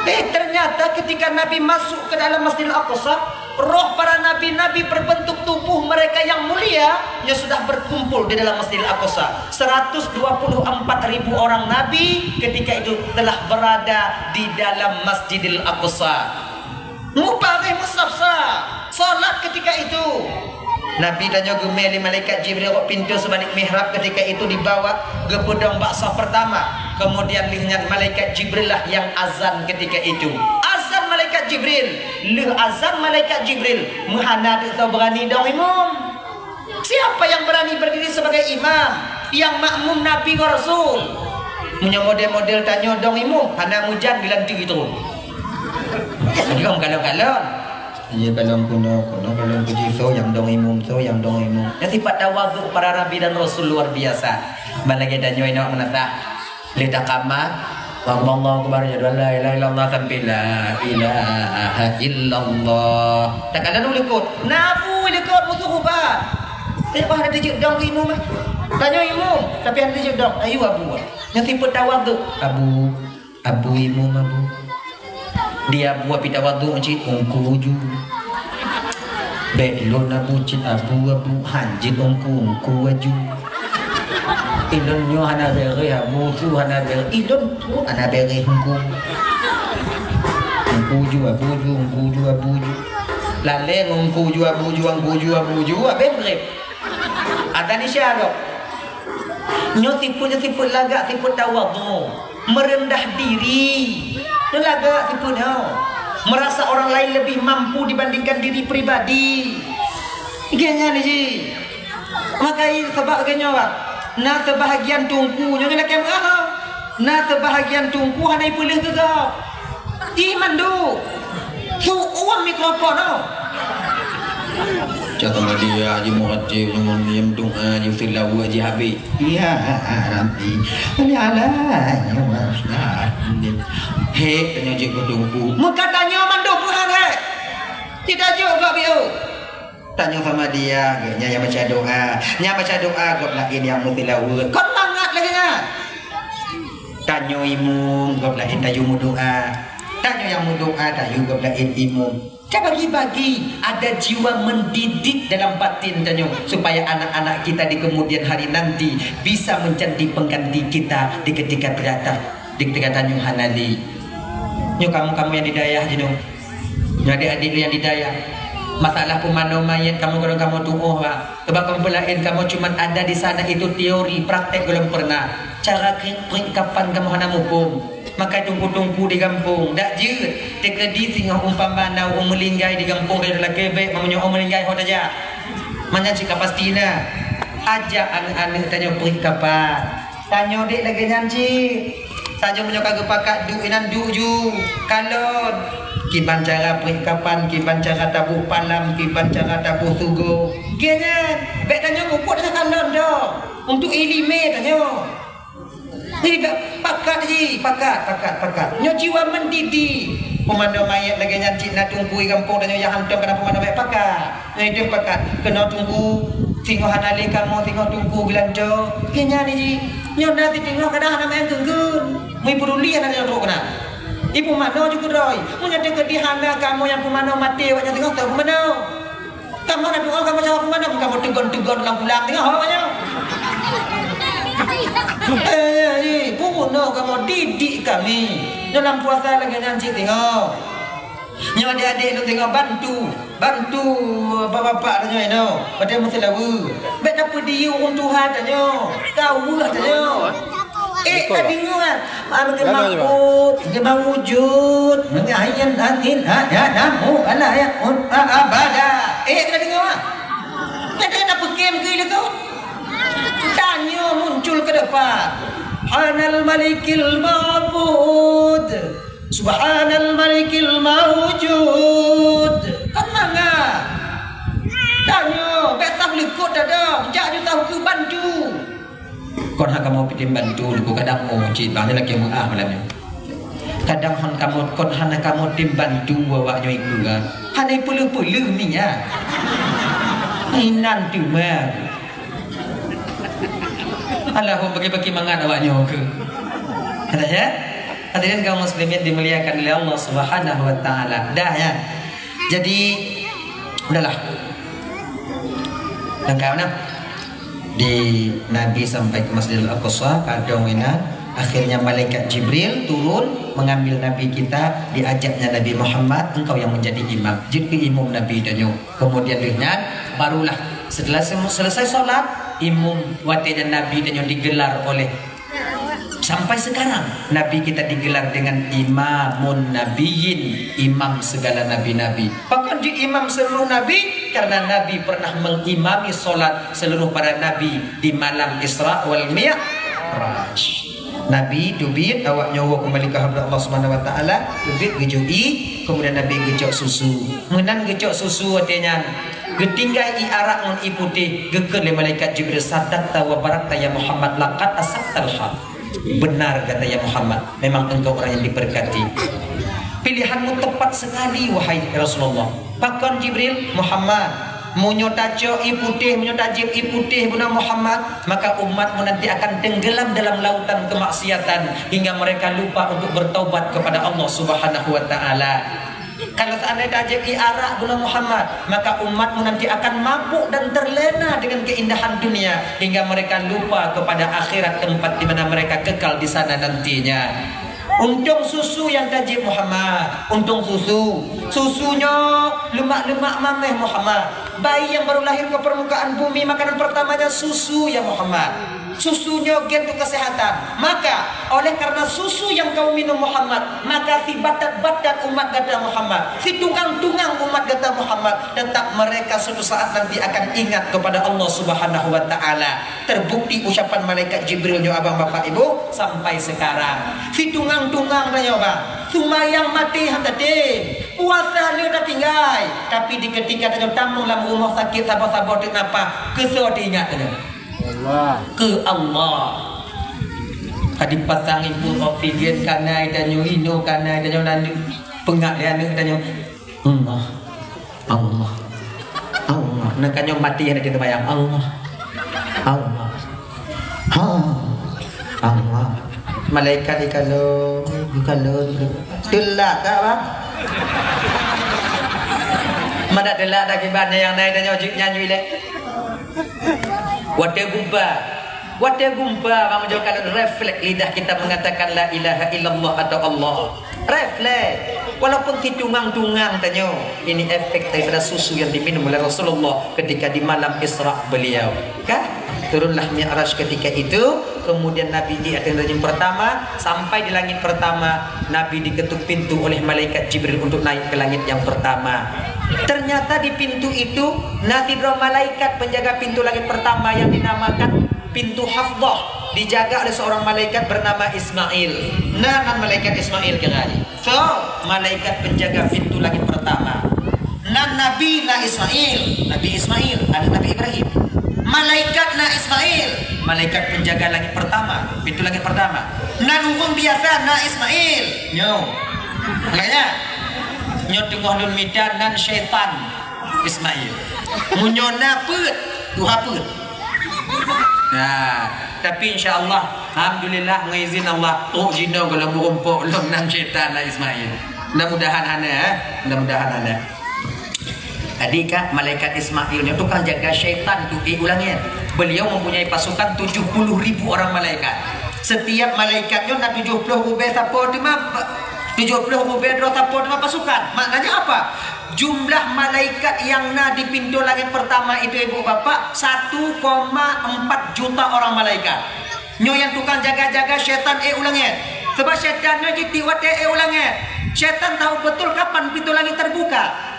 Eh, ternyata ketika Nabi masuk ke dalam Masjidil Aqsa, roh para nabi-nabi berbentuk tubuh mereka yang mulia yang sudah berkumpul di dalam Masjidil Aqsa. Seratus dua puluh empat ribu orang nabi ketika itu telah berada di dalam Masjidil Aqsa. Muparéh meusaf-saf, salat ketika itu. Nabi tanyoe geumé lé malaikat Jibril rot pintoe seubalék mihrab, ketika itu dibawa geupeudong bak saf pertama. Kemudian lheueh nyan malaikat Jibril lah nyang azan ketika itu. Azan malaikat Jibril. Lheueh azan malaikat Jibril, meuhana teuk soe beurani dong imum. Siapa yang berani berdiri sebagai imam, yang makmum Nabi wa Rasul? Meunyoe model-model tanyoe dong imum, hana meujan geulanteue itu. Jadi, kalon-kalon. Iya, kalon kuno, kuno kalon kuji, so nyang dong imum, so nyang dong imum. Ya, sifat tawadhu para nabi dan rasul luar biasa. Ban lagée tanyoe inong meunasah. Lé takama, Allahu Akbar, asyhadu an la ilaha illallah, sampai la ilaha illallah. Takalon u likot. Na abu likot musuh ubat. Eh, bah ada dijek dong ke imum, eh. Tanyoe imum, tapi ada dijek dong. Ayu abu. Nyang tipe tawadhu. Abu, abu imum abu. Dia abu api tawadhu cit ungku ju. Bék lôn abu cit abu-abu, hanjeuet ungku-ungku aju. Ilôn nyoe hana bèrèh abu, su hana bèrèh. Ilôn su hana bèrèh ungku. Ungku ju abu ju, ungku ju abu ju. Laleng ungku ju abu ju, ungku ju abu ju, abéh bèrèh. Ata Nisha kok. Nyoe sifeuet, nyoe sifeuet lagak, sifeuet tawadhu, meureundah diri. Nyoe lagak sifeuet nyoe. Merasa orang lain lebih mampu dibandingkan diri pribadi. Geuh nyan jih. Maka i sabab geuh nyoe, Pak. Na seubahagian teungku, nyoe lakée meuah. Na seubahagian teungku hana ipeuleueh keu gob. Ih, mandum. Su'um mikrofon, oh. Cak sama dia, Haji Muhajir, nyoe meudoa, Haji Filawa, Haji Habib. Ya Rabbi, ya Allah, ya Rabbi. He, tanyoe jeuet keu teungku. Meuka tanyoe mandum peuhan, he. Tidak jeuet keu biu. Tanyoe sama dia, geuh nyan nyang baca doa. Nyang baca doa, gob laén nyang meutilaweuet. Kon mangat lagée nyan. Tanyoe imum, gob laén tayue meudoa. Tanyoe nyang meudoa, tayue gob laén imum. Ka bagi-bagi, ada jiwa mendidik dalam batin tanyoe, supaya anak-anak kita di kemudian hari nanti bisa menjadi pengganti kita di ketika ternyata, di ketika tanyoe hana lé. Nyoe kamu-kamu nyang di dayah jinoe. Nyoe adik-adik nyang di dayah, masalah peumanoe manyét kamoe gohlom kamoe tuoh, Pak. Sebab kon peue laén, kamoe cuma ada di sana itu teori, praktek gohlom pernah. Cara kri-, prik kapan kamoe hana muphom. Maka teungku-teungku di gampông, dak jeuet teukeudi singoh umpama na ureuëng meuninggai di gampông, dari lakée bék meunyoe ureuëng meuninggai ho tajak. Manyang cit ka pasti na. Ajak aneuëk-aneuëk tanyoe prik kapan. Tanyoe dek lagée nyan cit. Tanyoe meunyoe ka geupakat duek inan duek ju, kalon. Kiban cara prik kapan, kiban cara taboh palam, kiban cara taboh sugoe. Geuh nyan, bék tanyoe mubuet rasa kalon doh. Untuk iéleumé tanyoe. Hi, bék pakat hi, pakat, pakat, pakat. Nyoe jiwa mendidik. Peumanoe manyét lagée nyan cit na teungku di gampông tanyoe nyang hantom keunan peumanoe bék pakat. Nyoe deuh pakat, keunoe teungku, singoh hana lé kamoe, singoh teungku geulanco. Keu nyan jih, nyoe na siteungoh kadang hana meu'en geunggeuen. Meupeuduli hana nyoe trok keunan. Ipeumanoe ju keudroe. Meunyoe teukeudi hana kamoe nyang peumanoe maté, awak nyan singoh teu peumanoe. Kamoe na doa, kamoe jaweueb peumanoe, kamoe teugon-teugon lam pulang singoh awak nyoe. Eh, eh, eh, peunoh kamoe didik kami. Dalam puasa lagée nyan cit singoh. Nyoe adik-adik lôn singoh bantu. Bantu bapak-bapak tanyoe inoe, watée meuseulaweue. Bék tapeudiyeu ureuëng tuha tanyoe, ka weueh tanyoe. Eh, ka deungoe, ah, mungkin maut, mungkin mawujud, mungkin ain, ain, ha, ya, namu, ala, ya, un, a, abada. Eh, ka deungoe, ah. Nyang ka tapeukem keu ilée tu. Tanyoe muncul ke depan. Hanal malikil mabud. Subhanal malikil maujud. Kon mangat. Tanyoe, bék sah likot dadong, jak ju sah keu bantu. Kon hana kamoe pitem bantu, luku kadang oh, cit bang, lakée meuah malam nyoe. Kadang hon kamoe, kon hana kamoe tem bantu awak nyoe ikeu, ha. Hana peuleuh-peuleuh minyak. Inan teuma. Alah, bagi-bagi mangat awak nyoe ke. Ada ya? Hadirin kaum muslimin dimuliakan oleh Allah Subhanahu wa taala. Dah ya. Jadi, udahlah. Lengkap nah. Di Nabi sampai ke Masjidil Aqsa, padong inan. Akhirnya malaikat Jibril turun mengambil Nabi kita, diajaknya Nabi Muhammad, engkau yang menjadi imam. Jeuet keu imum Nabi tanyoe. Kemudian lheueh nyan, barulah setelah sem-, selesai solat, imum watée nyan Nabi tanyoe digelar oleh, sampai sekarang Nabi kita digelar dengan Imamun Nabiyyin, imam segala nabi-nabi. Pakon jeuet imam seluruh nabi? Karena Nabi pernah mengimami solat seluruh para nabi di malam Isra wal Mi'raj. Nabi teubiet, awak nyoe keumbali keu hadrat Allah Subhanahu wa Taala, teubiet geujok ié, kemudian Nabi geucok susu. Meunan geucok susu watée nyan, geutinggai ié arak ngon ié putéh, geukheun lé malaikat Jibril, "Sadaqta wa barakta ya Muhammad, laqad asabtal haq." Benar kata ya Muhammad, memang engkau orang yang diberkati. Pilihanmu tepat sekali, wahai Rasulullah. Pakon Jibril? Muhammad, meunyoe tacok ié putéh, meunyoe tajieb ié putéh bunoe Muhammad, maka umatmu nanti akan tenggelam dalam lautan kemaksiatan hingga mereka lupa untuk bertaubat kepada Allah Subhanahu wa Taala. Kalau seandainya tajieb ié arak bunoe Muhammad, maka umatmu nanti akan mabuk dan terlena dengan keindahan dunia hingga mereka lupa kepada akhirat, tempat di mana mereka kekal di sana nantinya. Untông susu nyang tajieb Muhammad, untông susu. Susu nyoe leumak-leumak maméh Muhammad. Bayi yang baru lahir ke permukaan bumi, makanan pertamanya susu ya Muhammad. Susu nyoe gen untuk kesehatan. Maka, oleh karena susu yang kau minum Muhammad, maka si batat-batat umat gata Muhammad, si tungang-tungang umat gata Muhammad, tetap mereka suatu saat nanti akan ingat kepada Allah Subhanahu wa Ta'ala. Terbukti ucapan malaikat Jibril nyoe, abang, bapak, ibu, sampai sekarang. Si tungang-tungang tanyoe, bang, sumbayang maté han tatem, puasa le tatinggai, tapi di ketika tanyoe tamong lam rumoh sakit saboh-saboh teuk nafah, keu soe teuingat tanyoe? Allah. Keu Allah. Ka dipasang ibu oksigen kanai tanyoe, inoe kanai tanyoe, lalu peungak lé aneuk tanyoe. Allah. Allah. Allah. Nah, ka nyoe maté, hana teubayang. Allah. Allah. Ha. Allah. Malaikat ikalon, ikalon. Teulak tak, bang? Madak teulak tak kiban nyang nai tanyoe jeuet nyan jui lé. Watée gumpa, watée gumpa, bang, ujoe kalon refleks lidah kita mengatakan la ilaha illallah atau Allah. Refleks. Walaupun si tungang-tungang tanyoe, ini efek daripada susu yang diminum oleh Rasulullah ketika di malam Isra beliau. Kan? Turunlah Mi'raj ketika itu, kemudian Nabi di atas langit pertama, sampai di langit pertama, Nabi diketuk pintu oleh malaikat Jibril untuk naik ke langit yang pertama. Ternyata di pintu itu, na sidroe malaikat penjaga pintu langit pertama yang dinamakan pintu Hafdah, dijaga oleh seorang malaikat bernama Ismail. Na nan malaikat Ismail kira. So, malaikat penjaga pintu langit pertama. Nan Nabi na Ismail, Nabi Ismail, aneuk Nabi Ibrahim. Malaikat na Ismail, malaikat penjaga langit pertama, pintu langit pertama. Nan ureuëng biasa na Ismail. Nyoe. Makanya, nyoe teungoh lôn mita nan syaitan Ismail. Meunyoe na peuet, tuha peuet. Nah, tapi insya Allah, alhamdulillah, ngon izin Allah, trok jinoe goh lom meurumpok lom nan syaitan na Ismail. Mudah-mudahan hana, eh. Mudah-mudahan hana. Jadi, Kak, malaikat Ismail nyoe tukang jaga syaitan tu ék u langét. Beliau mempunyai pasukan tujuh puluh ribu orang malaikat. Setiap malaikat nyoe na tujoh ploh ribée sapo teuma, tujoh ploh ribée droe sapo teuma pasukan. Maknanya apa? Jumlah malaikat yang na di pintu langit pertama itu, ibu bapak, satu koma empat juta orang malaikat. Nyoe nyang tukang jaga-jaga syaitan ék u langét. Sebab syaitan nyoe jitiek watée ék u langét. Syaitan tahu betul kapan pintu langit terbuka.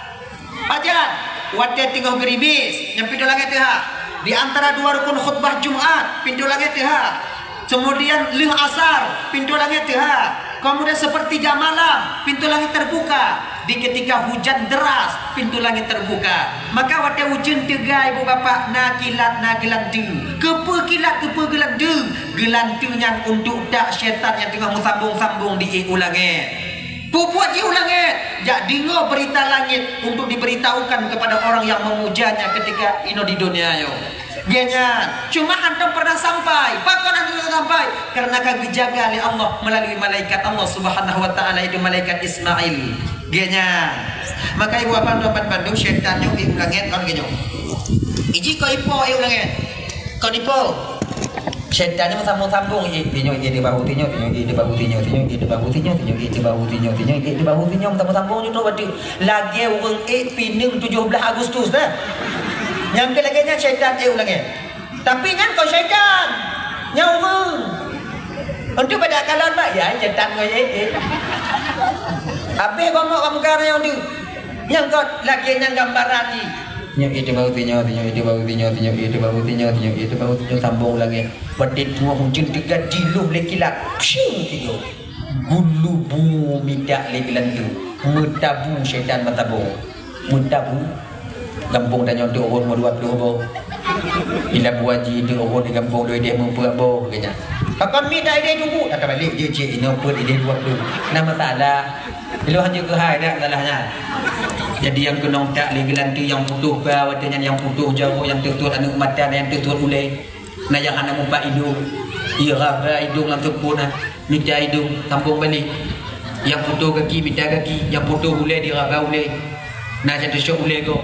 Pajan, watée teungoh geuribis, nyan pintu langét teuhah. Di antara dua rukun khutbah Jumat, pintu langét teuhah. Kemudian lheueh asar, pintu langét teuhah. Kemudian sepertiga malam, pintu langét terbuka. Di ketika hujan deras, pintu langét terbuka. Maka watée ujeuen teuga, ibu bapak, na kilat, na geulanteue. Keupeue kilat, keupeue geulanteue? Geulanteue nyan untuk dak syaitan nyang teungoh meusambong-sambong di ék u langét. Peubuet jih u langét, jak deungoe beurita langét untuk diberitahukan kepada orang yang memujanya ketika inoe di dunia nyoe. Geuhnyan, cuma hantom pernah sampai. Pakon hantom sampai? Karena ka geujaga lé Allah melalui malaikat Allah Subhanahu wa Ta'ala, yaitu malaikat Ismail. Geuhnyan. Maka ibu abang tuan bandum, syaitan nyoe ék u langét kon geuhnyoe. Iji kok ipo ék u langét. Kon ipo. Syaitan nyoe sambung-sambung, ék, tinyoe ék di bahu tinyoe, tinyoe ék di bahu tinyoe, tinyoe ék di bahu tinyoe, tinyoe ék di bahu tinyoe, tinyoe ék di bahu tinyoe, sambung-sambung nyoe tu berarti lagée ureuëng ék pineung tujoh blaih Agustus dah. Nyang keu lagée nyan syaitan ék u langét. Tapi nyan kon syaitan. Nyan ureuëng. Untuk pada kalon bak, ya, syaitan ngon ék, ék. Habéh gomok kamu ka nyang tu. Nyang kon lagée nyang gambaran ni. Nyoe ék di bahu tinyoe, tinyoe ék di bahu tinyoe, tinyoe ék di bahu tinyoe, tinyoe ék di bahu tinyoe, sambung u langét. Watée teungoh ujeuen teuga dilôh lé kilat. Pshiu! Gulubu midak lé geulanteue. Meutabu syaitan meutabong. Meutabu. Gampông tanyoe teuh rhot meudua ploh boh. Di Labuan Bajo teuh rhot di gampông dua idéh meupeuet boh, geuhnyan. Pakon midak idéh tuku? Ata balek jeuet cit inoe peuet idéh dua ploh. Na masalah. Ilôn hanjeuet keuhai dak masalah nyan. Jadi nyang keunong tak lé geulanteue nyang putôh ka, watée nyan nyang putôh jaweueb, nyang teuh tuet aneuk mata, nyang teuh tuet ulée. Na nyang hana mupat idong, iraba idong lam teupeu na, mita idong, sambong balek. Nyang putôh gaki, mita gaki, nyang putôh ulée, diraba ulée. Na nyang teucok ulée gob.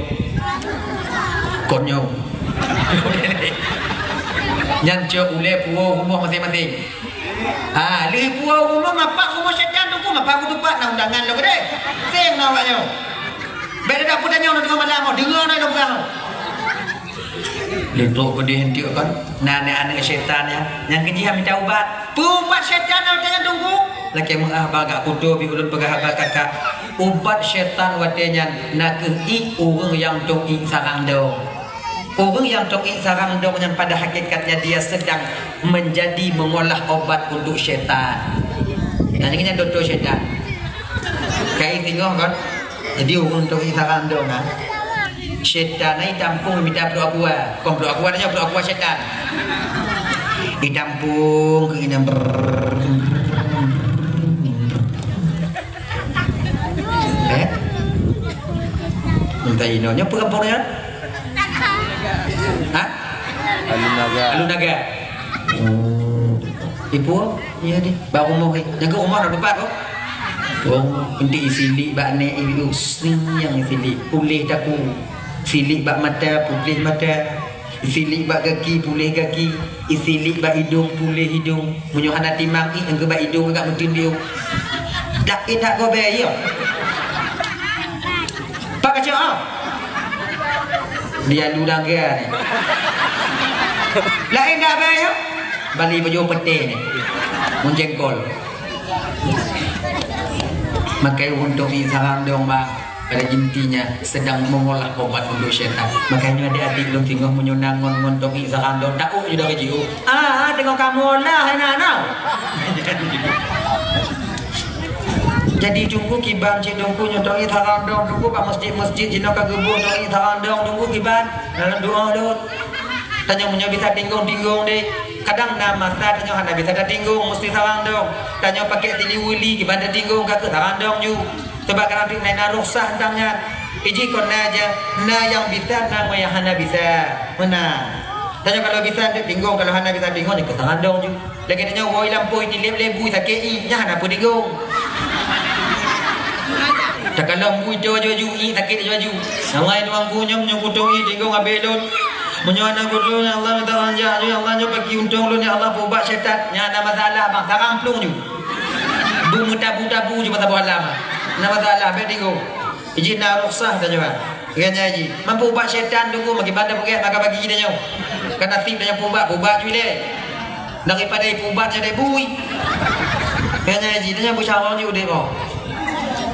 Kon nyoe. Nyan cok ulée puwoe rumoh maséng-maséng. Ha, lheueh puwoe rumoh, mapak rumoh syaitan tu, mapak kutupat na undangan lom deh. Seng na awak nyoe. Beda dapur tanyoe na teungoh malam, deungoe na lom peugah. Linto keudeh enteuk kan. Nah, aneuk-aneuk syaitan nyan, nyang keujih mita ubat. Peue ubat syaitan nyang teuka tunggu? Lakée meu'ah bak gak kuto bi ulôn peugah bak kakak. Ubat syaitan watée nyan na kheueh iek ureuëng nyang tong iek sarang dong. Ureuëng nyang tong iek sarang dong nyan pada hakikatnya dia sedang menjadi mengolah obat untuk syaitan. Nah, ini kan doktor syaitan. Kai tengok kan? Jadi ureuëng tong iek sarang dong kan? Syaitan ai tampung mita pluek aqua. Kon pluek aqua nyoe, pluek aqua syaitan. Itampung keu inong. Eh? Minta inoe nyoe peue kampung nyan? Hah? Alun Naga. Alun Naga. Oh. Ibu, iya deh. Bak rumoh, eh. Jaga rumoh dah dapat, oh. Oh, nanti isilik bak nek ibu. Sing yang isilik. Pulih daku. Silik bak mata, pulih mata. Isilik bak gaki, pulih gaki. Isilik bak idong, pulih idong. Meunyoe hana timang, ih, engke bak idong agak meuteun biu. Dak, eh, dak gobe, iya. Pak kacau, ah. Dia lu daga ni. Lain dak baik, ya? Bali baju putih ni. Mun jengkol. Makai untuk ni sarang dong, Bang. Pada intinya sedang mengolah obat untuk syaitan. Makanya adik-adik lôn singoh meunyoe na ngon-ngon tong iek sarang dong, dauk ju dah jiôh. Ah, tengok kamoe lah, anak-anak. Jadi tunggu kiban cit tunggu nyoe tong iek sarang dong, tunggu bak masjid-masjid jinoe ka geuboh tong iek sarang dong, tunggu kiban dalam doa dong. Tanyoe meunyoe bisa tinggong-tinggong deh. Kadang na masa tanyoe hana bisa tatinggong, mesti sarang dong. Tanyoe pakai sili wili kiban tatinggong ka keu sarang dong ju. Sebab kadang na rukhsah tentang nyan. Iji kon na aja, na nyang bisa, na nyang hana bisa. Meunan. Tanyoe kalau bisa tinggong, kalau hana bisa tinggong, nyoe keu sarang dong ju. Lagée nyoe woe lampôh itileb lé bui sakét ié, nyan hana peue digong. Takalon bui tu aju-aju ié sakét aju-aju. Nyan lai tuanku nyoe meunyoe kutong ié digong abée lôn. Meunyoe hana kutong, ya Allah minta ranjak aju, ya Allah nyoe bagi untông lôn, ya Allah peubat syaitan. Nyan hana masalah bang, sarang plueng ju. Beu meutabu-tabu ju masa boh alam. Hana masalah, bék digong. Iji na rukhsah tanyoe. Ganya ji, mampu ubat syaitan tunggu, maki banda bugét maka bagi tanyoe. Kan nasib tanyoe pubat, pubat ju lé. Daripada ipubat jadi bui. Ganya ji, tanyoe beusyawarah ju deh mo.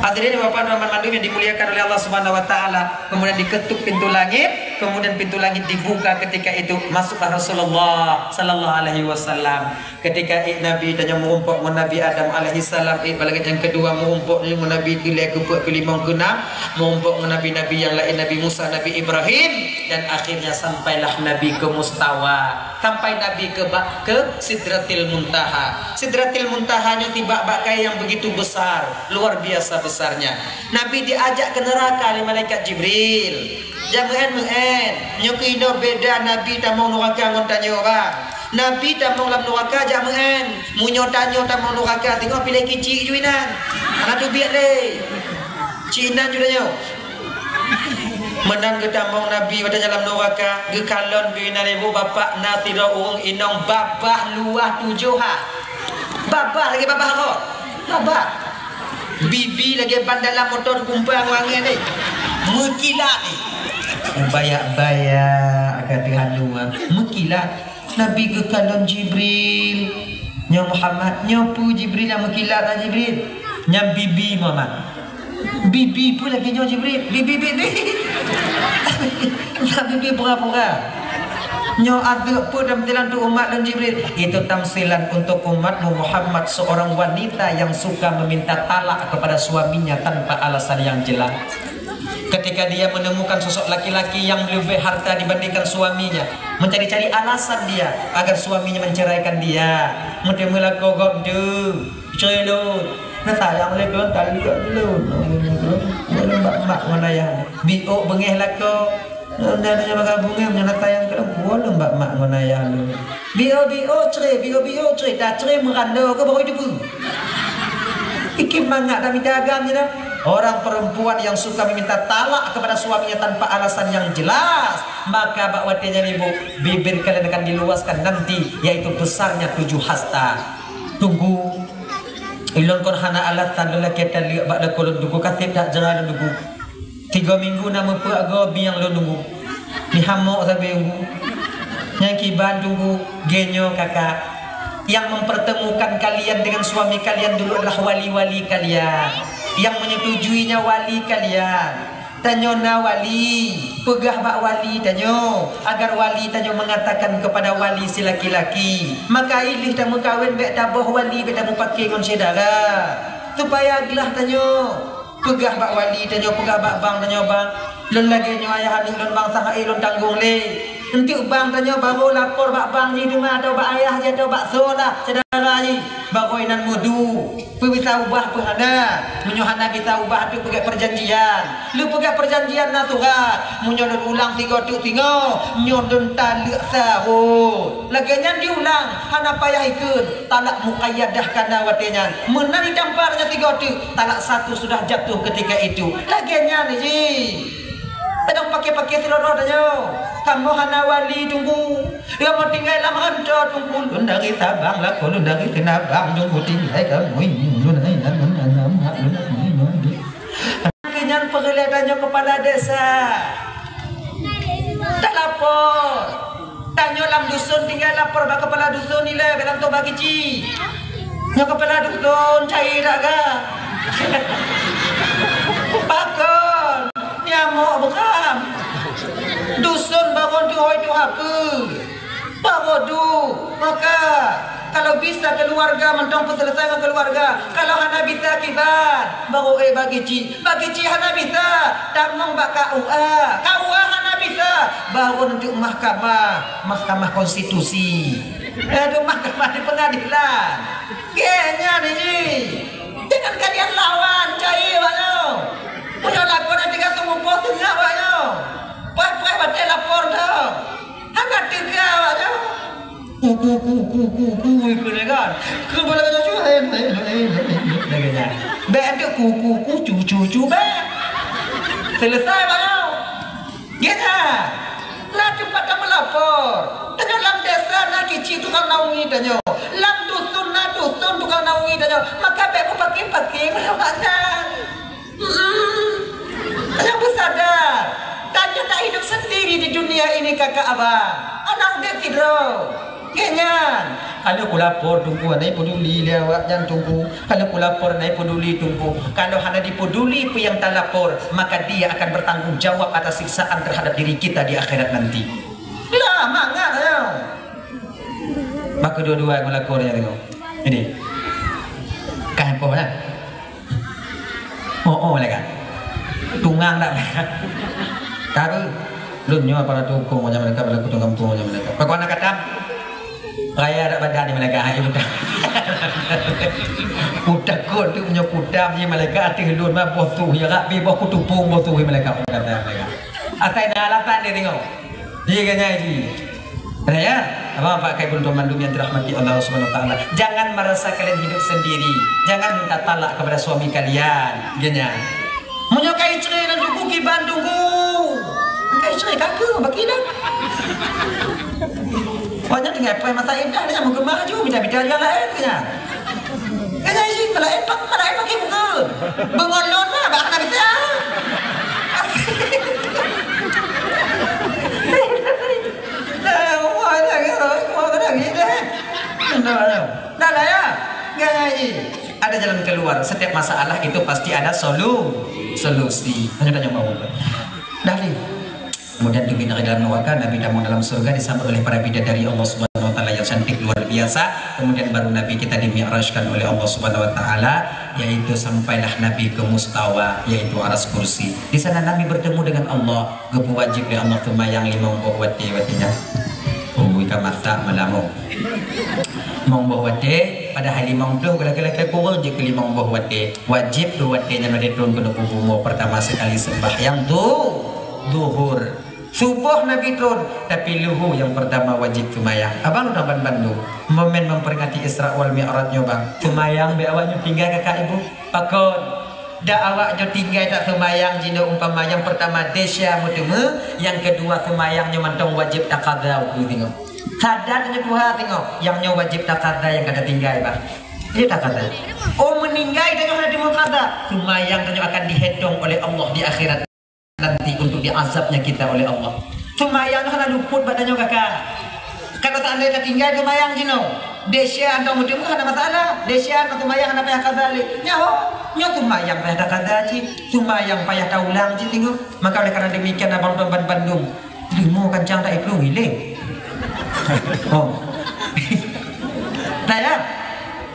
Hadirin Bapak dan Teman mandum yang dimuliakan oleh Allah Subhanahu wa taala, kemudian diketuk pintu langit, kemudian pintu langit dibuka ketika itu, masuklah Rasulullah sallallahu alaihi wasallam. Ketika ék Nabi tanyoe meurumpok ngon Nabi Adam alaihissalam, ék bak langét nyang keudua meurumpok ngon Nabi keulhèe, keupeuet, keulimong, keunam, meurumpok ngon nabi-nabi nyang laén, Nabi Musa, Nabi Ibrahim, dan akhirnya sampailah Nabi ke mustawa, sampai Nabi ke ba-, ke Sidratil Muntaha. Sidratil Muntaha nyoe tibak bak kayèe nyang begitu besar, luar biasa besarnya. Nabi diajak ke neraka lé malaikat Jibril. Jak meu'en-meu'en. Nyoe keunoe beda Nabi tamong nuraka ngon tanyoe, bah. Nabi tamong lam nuraka jak meu'en. Meunyoe tanyoe tamong nuraka, teungoh piléh kicik ju inan. Hana teubiet lé. Cik inan ju tanyoe. Meunan geutamong Nabi watèe lam nuraka, geukalon bak inan ibu bapak na sidroe ureueng inong babah luwah tujoh ha. Babah lagèe babah rot. Babah. Bibi lagèe ban dalam moto teukumpang ngon angèn deh. Meukilat deh. Bayak-bayak ka teuhanu, ah. Meukilat. Nabi geukalon Jibril. Nyoe Muhammad, nyoe peue Jibril nyang meukilat, ah, Jibril? Nyan bibi Muhammad. Bibi peue lagèe nyoe Jibril? Bibi, bibi. Bibi pura-pura. Nyoe ageuek peue tamsilan untuk umat lôn Jibril? Itu tamsilan untuk umatmu Muhammad, seorang wanita yang suka meminta talak kepada suaminya tanpa alasan yang jelas. Ketika dia menemukan sosok laki-laki yang lebih harta dibandingkan suaminya, mencari-cari alasan dia agar suaminya menceraikan dia. Meuteumé lakoe gob tu, "Cerai lôn, na sayang lé keu lôn, taleuek lôn." Lôn bak mak ngon ayah. Biôk beungéh lakoe. Nyoe, nyoe, nyoe, baka bungéh, nyoe na sayang keu lôn, puwoe lôn bak mak ngon ayah lôn. Bio-bio cerai, bio-bio cerai, dah cerai meurandau ke baru itu pun. Iki mangat dah mita agam je dah. Orang perempuan yang suka meminta talak kepada suaminya tanpa alasan yang jelas, maka bak watèe nyan ibu, bibir kalian akan diluaskan nanti, yaitu besarnya tujuh hasta. Tunggu. Ilôn kon hana alasan lôn lakèe taleuek bak lakoe lôn tunggu, ka sép that jra lôn tunggu. Tiga minggu na meupeuet gob nyang lôn nunggu. Dihamok sabe nunggu. Nyang kiban Teungku, geuh nyoe kakak, yang mempertemukan kalian dengan suami kalian dulu adalah wali-wali kalian. Yang menyetujuinya wali kalian. Tanyoe na wali, peugah bak wali tanyoe, agar wali tanyoe mengatakan kepada wali si laki-laki, maka ilih tameukawen bèk taboh wali, bèk tameupaké ngon syedara. Supaya glah tanyoe. Peugah bak wali tanyoe, peugah bak bang tanyoe, "Bang, lôn lagèe nyoe ayah aneuk lôn, bang, sahai lôn tanggong lé." Eunteuk bang tanyoe barô lapor bak bang jih teuma atau bak ayah jih atau bak soe lah syedara jih, barô inan meudu. Peue bisa ubah peue hana. Meunyoe hana bisa ubah, eunteuk peugèt perjanjian. Lôn peugèt perjanjian na surat. Meunyoe lôn ulang sigoe teuk singoh, nyoe lôn taleuek sahôt. Lagèe nyan diulang, hana payah ikheun. Talak muqayyadah ka na watèe nyan. Meunan itampa tanyoe sigoe teuk, talak satu sudah jatuh ketika itu. Lagèe nyan jih. Padang paké-paké sidroe-droe tanyoe. Kamoe hana wali Teungku. Kamoe tinggai lam rantô Teungku. Lôn dari Sabang, lakoe lôn dari Sinabang. Teungku tinggai kamoe. Lôn hai nan nan nan nan mak lôn hai nan. Lagèe nyan peureulèe tanyoe keupala desa. Talapor. Tanyoe lam dusun tinggai lapor bak keupala dusun ilèe, bèk lam toh bagi cik. Nyoe keupala dusun cai dak ga? Pakon? Nyamok beukam. Dusun bangon tuh hôi tuh apeue? Barodu, maka kalau bisa keluarga mantong peuselesai ngon keluarga. Kalau hana bisa kiban, baru eh bagi cik. Bagi cik hana bisa, tamong bak K U A. K U A hana bisa, baru neujok mahkamah, Mahkamah Konstitusi. Eh, tu mahkamah di pengadilan. Genya ni ji. Jangan kalian lawan, cai awak nyoe. Punya lakoe na tiga seumeubeuet teungoh awak nyoe. Paih-paih batèe lapor dah. Hana teuga awak nyoe. Ku, ku, ku, ku, ku, ku, ikut dia kan. Ku boleh kata cu, eh, eh, eh, eh, eh, eh, lagèe nyan. Bèk tu ku, ku, ku, cu, cu, cu, bèk. Selesai awak nyoe. Gèt nyan. Na teumpat tameulapor. Tanyoe lam desa na kicik tukang naungi tanyoe. Lam dusun na dusun tukang naungi tanyoe. Maka bèk meupaké-paké ngon awak nyan. Mm-mm. Tanyoe beusadar, tanyoe tak hidup sendiri di dunia ini, kakak abang. Aneuk udép sidroe. Gèt nyan. Kalau kulapor Teungku, hana peduli lé awak nyan Teungku. Kalau kulapor, hana peduli Teungku. Kalau hana dipeduli peue nyang talapor, maka dia akan bertanggung jawab atas siksaan terhadap diri kita di akhirat nanti. Lah, mangat ayo. Maka dua-dua ngon lakoe nyan tengok. Ini. Kan poh kan? Oh, oh, malaikat. Tungang dak malaikat. Tapi lôn nyoe para tukang macam malaikat, para tukang kampung macam malaikat. Pakon aneuk katam? Raya dak badan ni malaikat, hai budak. Budak kon tu punya kudam ni malaikat ateueh lôn mah boh tuh ya Rabbi, boh kutupung boh tuh malaikat. Asai na alasan dia tengok. Dia kan nyai. Nah, ya, apa-apa kaibun teman yang dirahmati Allah Subhanahu wa taala. Jangan merasa kalian hidup sendiri. Jangan minta talak kepada suami kalian. Gini. Meunyoe kai cerai nan Teungku kiban Teungku. Kai cerai kaka bagi dah. Pokoknya tinggal pai masa indah dia mau gemah ju bida-bida dia lain kena. Kena izin kalau epak kalau epak bukan. Bengolon lah bak anak kita. Dah lah ya. Dah lah ya. Ngaji. Ada jalan keluar. Setiap masalah itu pasti ada solu solusi. Hanya tanya mau. Dah ni. Kemudian dibina di dalam neraka, Nabi tamong dalam surga disambut oleh para bidadari Allah Subhanahu wa taala yang cantik luar biasa. Kemudian baru Nabi kita dimi'rajkan oleh Allah Subhanahu wa taala, yaitu sampailah Nabi ke mustawa, yaitu aras kursi. Di sana Nabi bertemu dengan Allah. Geupeuwajéb lé Allah seumayang limong boh watèe, watèe nyan. Ui ka masak malam. Limong boh watèe, padahai limong ploh geulakèe-lakèe kureueng jeuet keu limong boh watèe. Wajéb lheuh watèe nyan watèe trôn keuneuk u bumoe pertama sekali sembahyang tu, zuhur. Suboh Nabi trôn, tapi lheuh nyang pertama wajéb seumayang. Abang lôn ban bandum, momen memperingati Isra wal Mi'raj nyoe bang, seumayang bèk awak nyoe tinggai kakak ibu. Pakon? Dak awak nyoe tinggai tak seumayang jinoe umpama nyang pertama desya meuteumé, nyang keudua seumayang nyoe mantong wajéb takada ukeue singoh. Sadat nyoe tuha singoh, nyang nyoe wajéb takada nyang ka tatinggai bang. Iya takada. Oh meuninggai tanyoe hana teumé kada, seumayang tanyoe akan dihitong oleh Allah di akhirat nanti untuk diazabnya kita oleh Allah. Seumayang hana luput bak tanyoe kakak. Kalau seandai tatinggai seumayang jinoe, desya antoh meuteumé hana masalah, desya antoh seumayang hana payah kaza lé. Nyoe, nyoe seumayang payah takaza cit, seumayang payah taulang cit teungoh. Maka oleh karena demikian, abang tuan ban bandum, limo kancang tak iplueng ileng. Oh. Taya,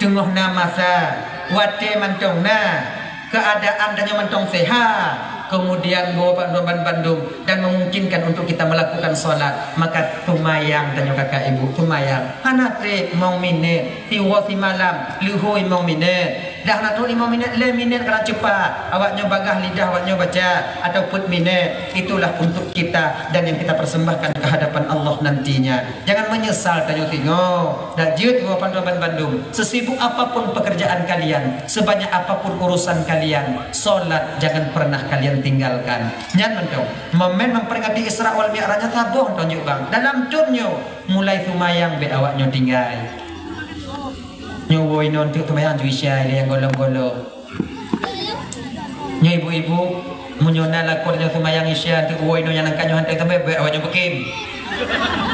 teungoh na masa, watée mantong na, keadaan tanyoe mantong sehat, kemudian bapak ban bandum dan memungkinkan untuk kita melakukan salat, maka seumayang tanyoe kakak ibu, seumayang. Hana treb limong minit, siwoe simalam, leuhô limong minit. Dah na trok limong minit, lhée minit kana cepat. Awak nyoe bagah lidah awak nyoe baca atau peuet minit. Itulah untuk kita dan yang kita persembahkan ke hadapan Allah nantinya. Jangan menyesal tanyoe singoh. Dak jeuet bapak ban bandum. Sesibuk apapun pekerjaan kalian, sebanyak apapun urusan kalian, salat jangan pernah kalian tinggalkan. Nyan mantong. Momen memperingati Isra wal Mi'raj nyan saboh mantong jeuet bang. Dalam thon nyoe mulai seumayang bèk awak nyoe tinggai. Nyoe woe inoe teuk seumayang ju Isya ilèe nyang golom-golom. Nyoe ibu-ibu, meunyoe na lakoe tanyoe seumayang Isya teuk woe inoe nyang nangka nyoe hana teuk teumé, bèk awak nyoe peukim.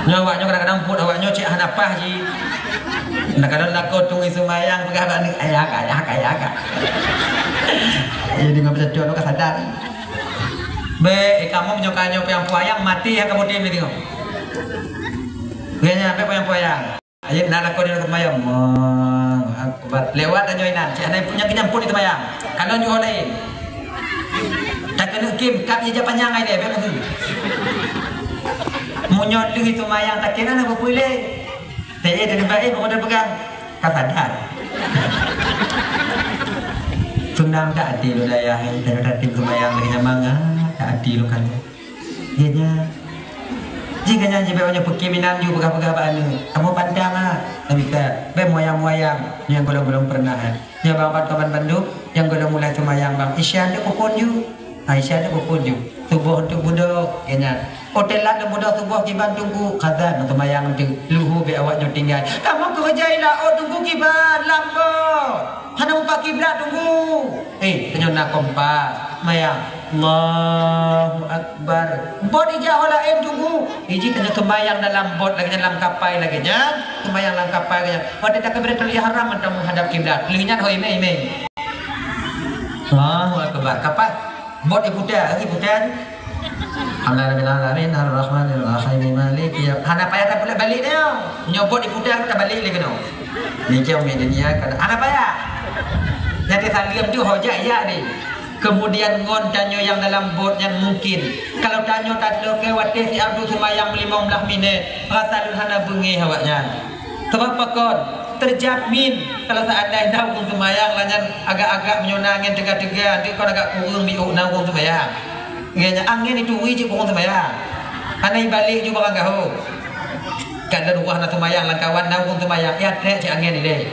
Nyoe awak nyoe kadang-kadang peuet awak nyoe cit hana paih jih. Nah, kalau lakoe teungoh seumayang peugah bak aneuk, "Ayah ka, ayah ka, ayah ka." Eh, deungon peusatuan ka sadar. Bèk, eh, kamoe meunyoe ka nyoe peuayang-peuayang maté nyang kamoe tem tengok. Gaya nyan, bèk peuayang-peuayang. Ayo, na lakoe di dalam seumayang. Allahu Akbar. Lewat aja inan. Cik hana punya kenyang pun di seumayang. Kalau nyoe lain. Tak kena kim, kap je panjang ai deh, bèk meuhu. Meunyoe leuh itu mayang, tak kena na beupulih. Teh, eh, dari baik, pokok dah pegang. Ka sadar. Tunang tak adil udah ya, dari tadi seumayang lagi nyaman, ah, tak adil kan. Iya nya. Jih ka nyan jibak nyoe peukim inan ju peugah-peugah bak aneuk. Kamoe pantang ah. Tapi ka, bèk muayang-muayang nyang golom-golom peureunah, eh. Nyoe bang ban kawan bandum nyang golom mulai seumayang bang. Isya deuh pukon ju. Ha, Isya deuh pukon ju. Suboh teuk budok, ya nyan. Hotel lam budok suboh kiban tunggu. Azan seumayang teuk. Luhu bèk awak nyoe tinggai. Kamoe keureuja i laôt tunggu kiban lam bot. Hana mupat kiblat tunggu. Eh, tanyoe na kompas. Mayang. Allahu Akbar. Bot ijak ho laén tunggu. Iji tanyoe seumayang dalam bot lagèe nyan, lam kapai lagèe nyan. Seumayang lam kapai lagèe nyan. Watèe takbiratul ihram mantong menghadap kiblat. Lheueh nyan ho imé-imé. Allahu Akbar. Kapai. Bot iputa, lagi puta. Alhamdulillahirabbil alamin, arrahmanirrahim, maliki yaum-, hana payah tapuléh balik dia. Nyoe bot iputa, tabalek lé keunoe. Mikir umi dunia, kan hana payah. Nyang teusaleuem tu ho jak, ya ni. Kemudian ngon tanyoe nyang dalam bot nyan mungkin. Kalau tanyoe tateuka watèe siat seumayang limong blah minét, rasa lôn hana beungéh awak nyan. Sabab pakon? Teujamin kalau seandai na ureueng seumayang lah nyan agak-agak meunyoe na angén teuga-teuga, nanti kon agak kureueng biôk na ureueng seumayang. Nyan angén itu ui cit ureueng seumayang. Hana ibalek ju barang gaho. Kan lôn wah na seumayang lam kawan na ureueng seumayang, ya trek cit angén ilèe.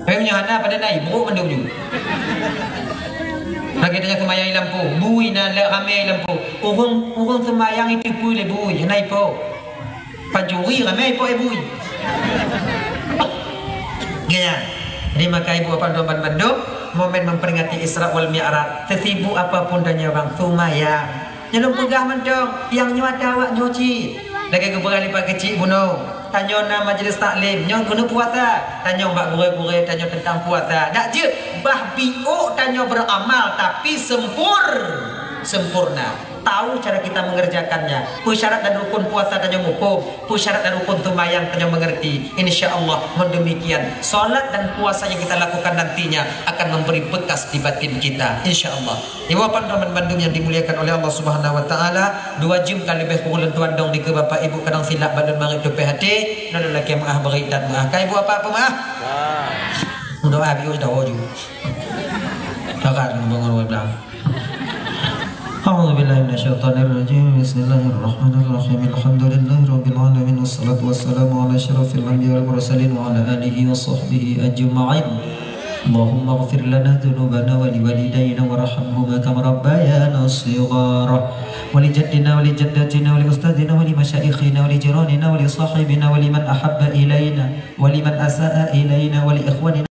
Tapi meunyoe hana pada na ibrôk mandum ju. Lagèe tanyoe seumayang i lampôh, bui na lé ramé i lampôh. Ureueng, ureueng seumayang itu pui lé bui, hana ipo. Pancuri ramé ipok ibu. Gaya. Jadi maka ibu apan tuan bandum, momen memperingati Isra wal Mi'raj, sesibuk apapun tanyoe bang, seumayang. Nyoe lôn peugah mantong, nyang nyoe ata awak nyoe cit. Lagèe geupeugah lé Pak Keuchik bunoe, tanyoe na majlis taklim, nyoe keuneuk puasa. Tanyoe bak gurèe-gurèe tanyoe teuntang puasa. Dak jeuet, bah biôk tanyoe beramal, tapi sempur-, sempurna. Tahu cara kita mengerjakannya. Peue syarat dan rukun puasa tanyoe muphom, peue syarat dan rukun seumayang tanyoe mengerti. Insya Allah, ngon demikian, salat dan puasa yang kita lakukan nantinya akan memberi bekas di batin kita. Insya Allah. Ibu apan tuan bandum yang dimuliakan oleh Allah Subhanahu wa Taala, dua jam ka leubeh pukul lôn tuan dong dikeue Bapak Ibu kadang silap balon marit tupeh hati, nalon lakèe meuah beri dan meuah. Ka ibu apak peumaah? Doa bius dawa ju. Takat bangun wablang. أعوذ بالله من الشيطان الرجيم. بسم الله الرحمن الرحيم. الحمد لله رب العالمين، والصلاة والسلام على أشرف الأنبياء والمرسلين وعلى آله وصحبه أجمعين. اللهم اغفر لنا ذنوبنا ولوالدينا وارحمهما كما ربيانا صغارا، ولجدنا ولجدتنا ولأستاذنا ولمشايخنا ولجيراننا ولصاحبنا ولمن أحب إلينا ولمن أساء إلينا ولإخواننا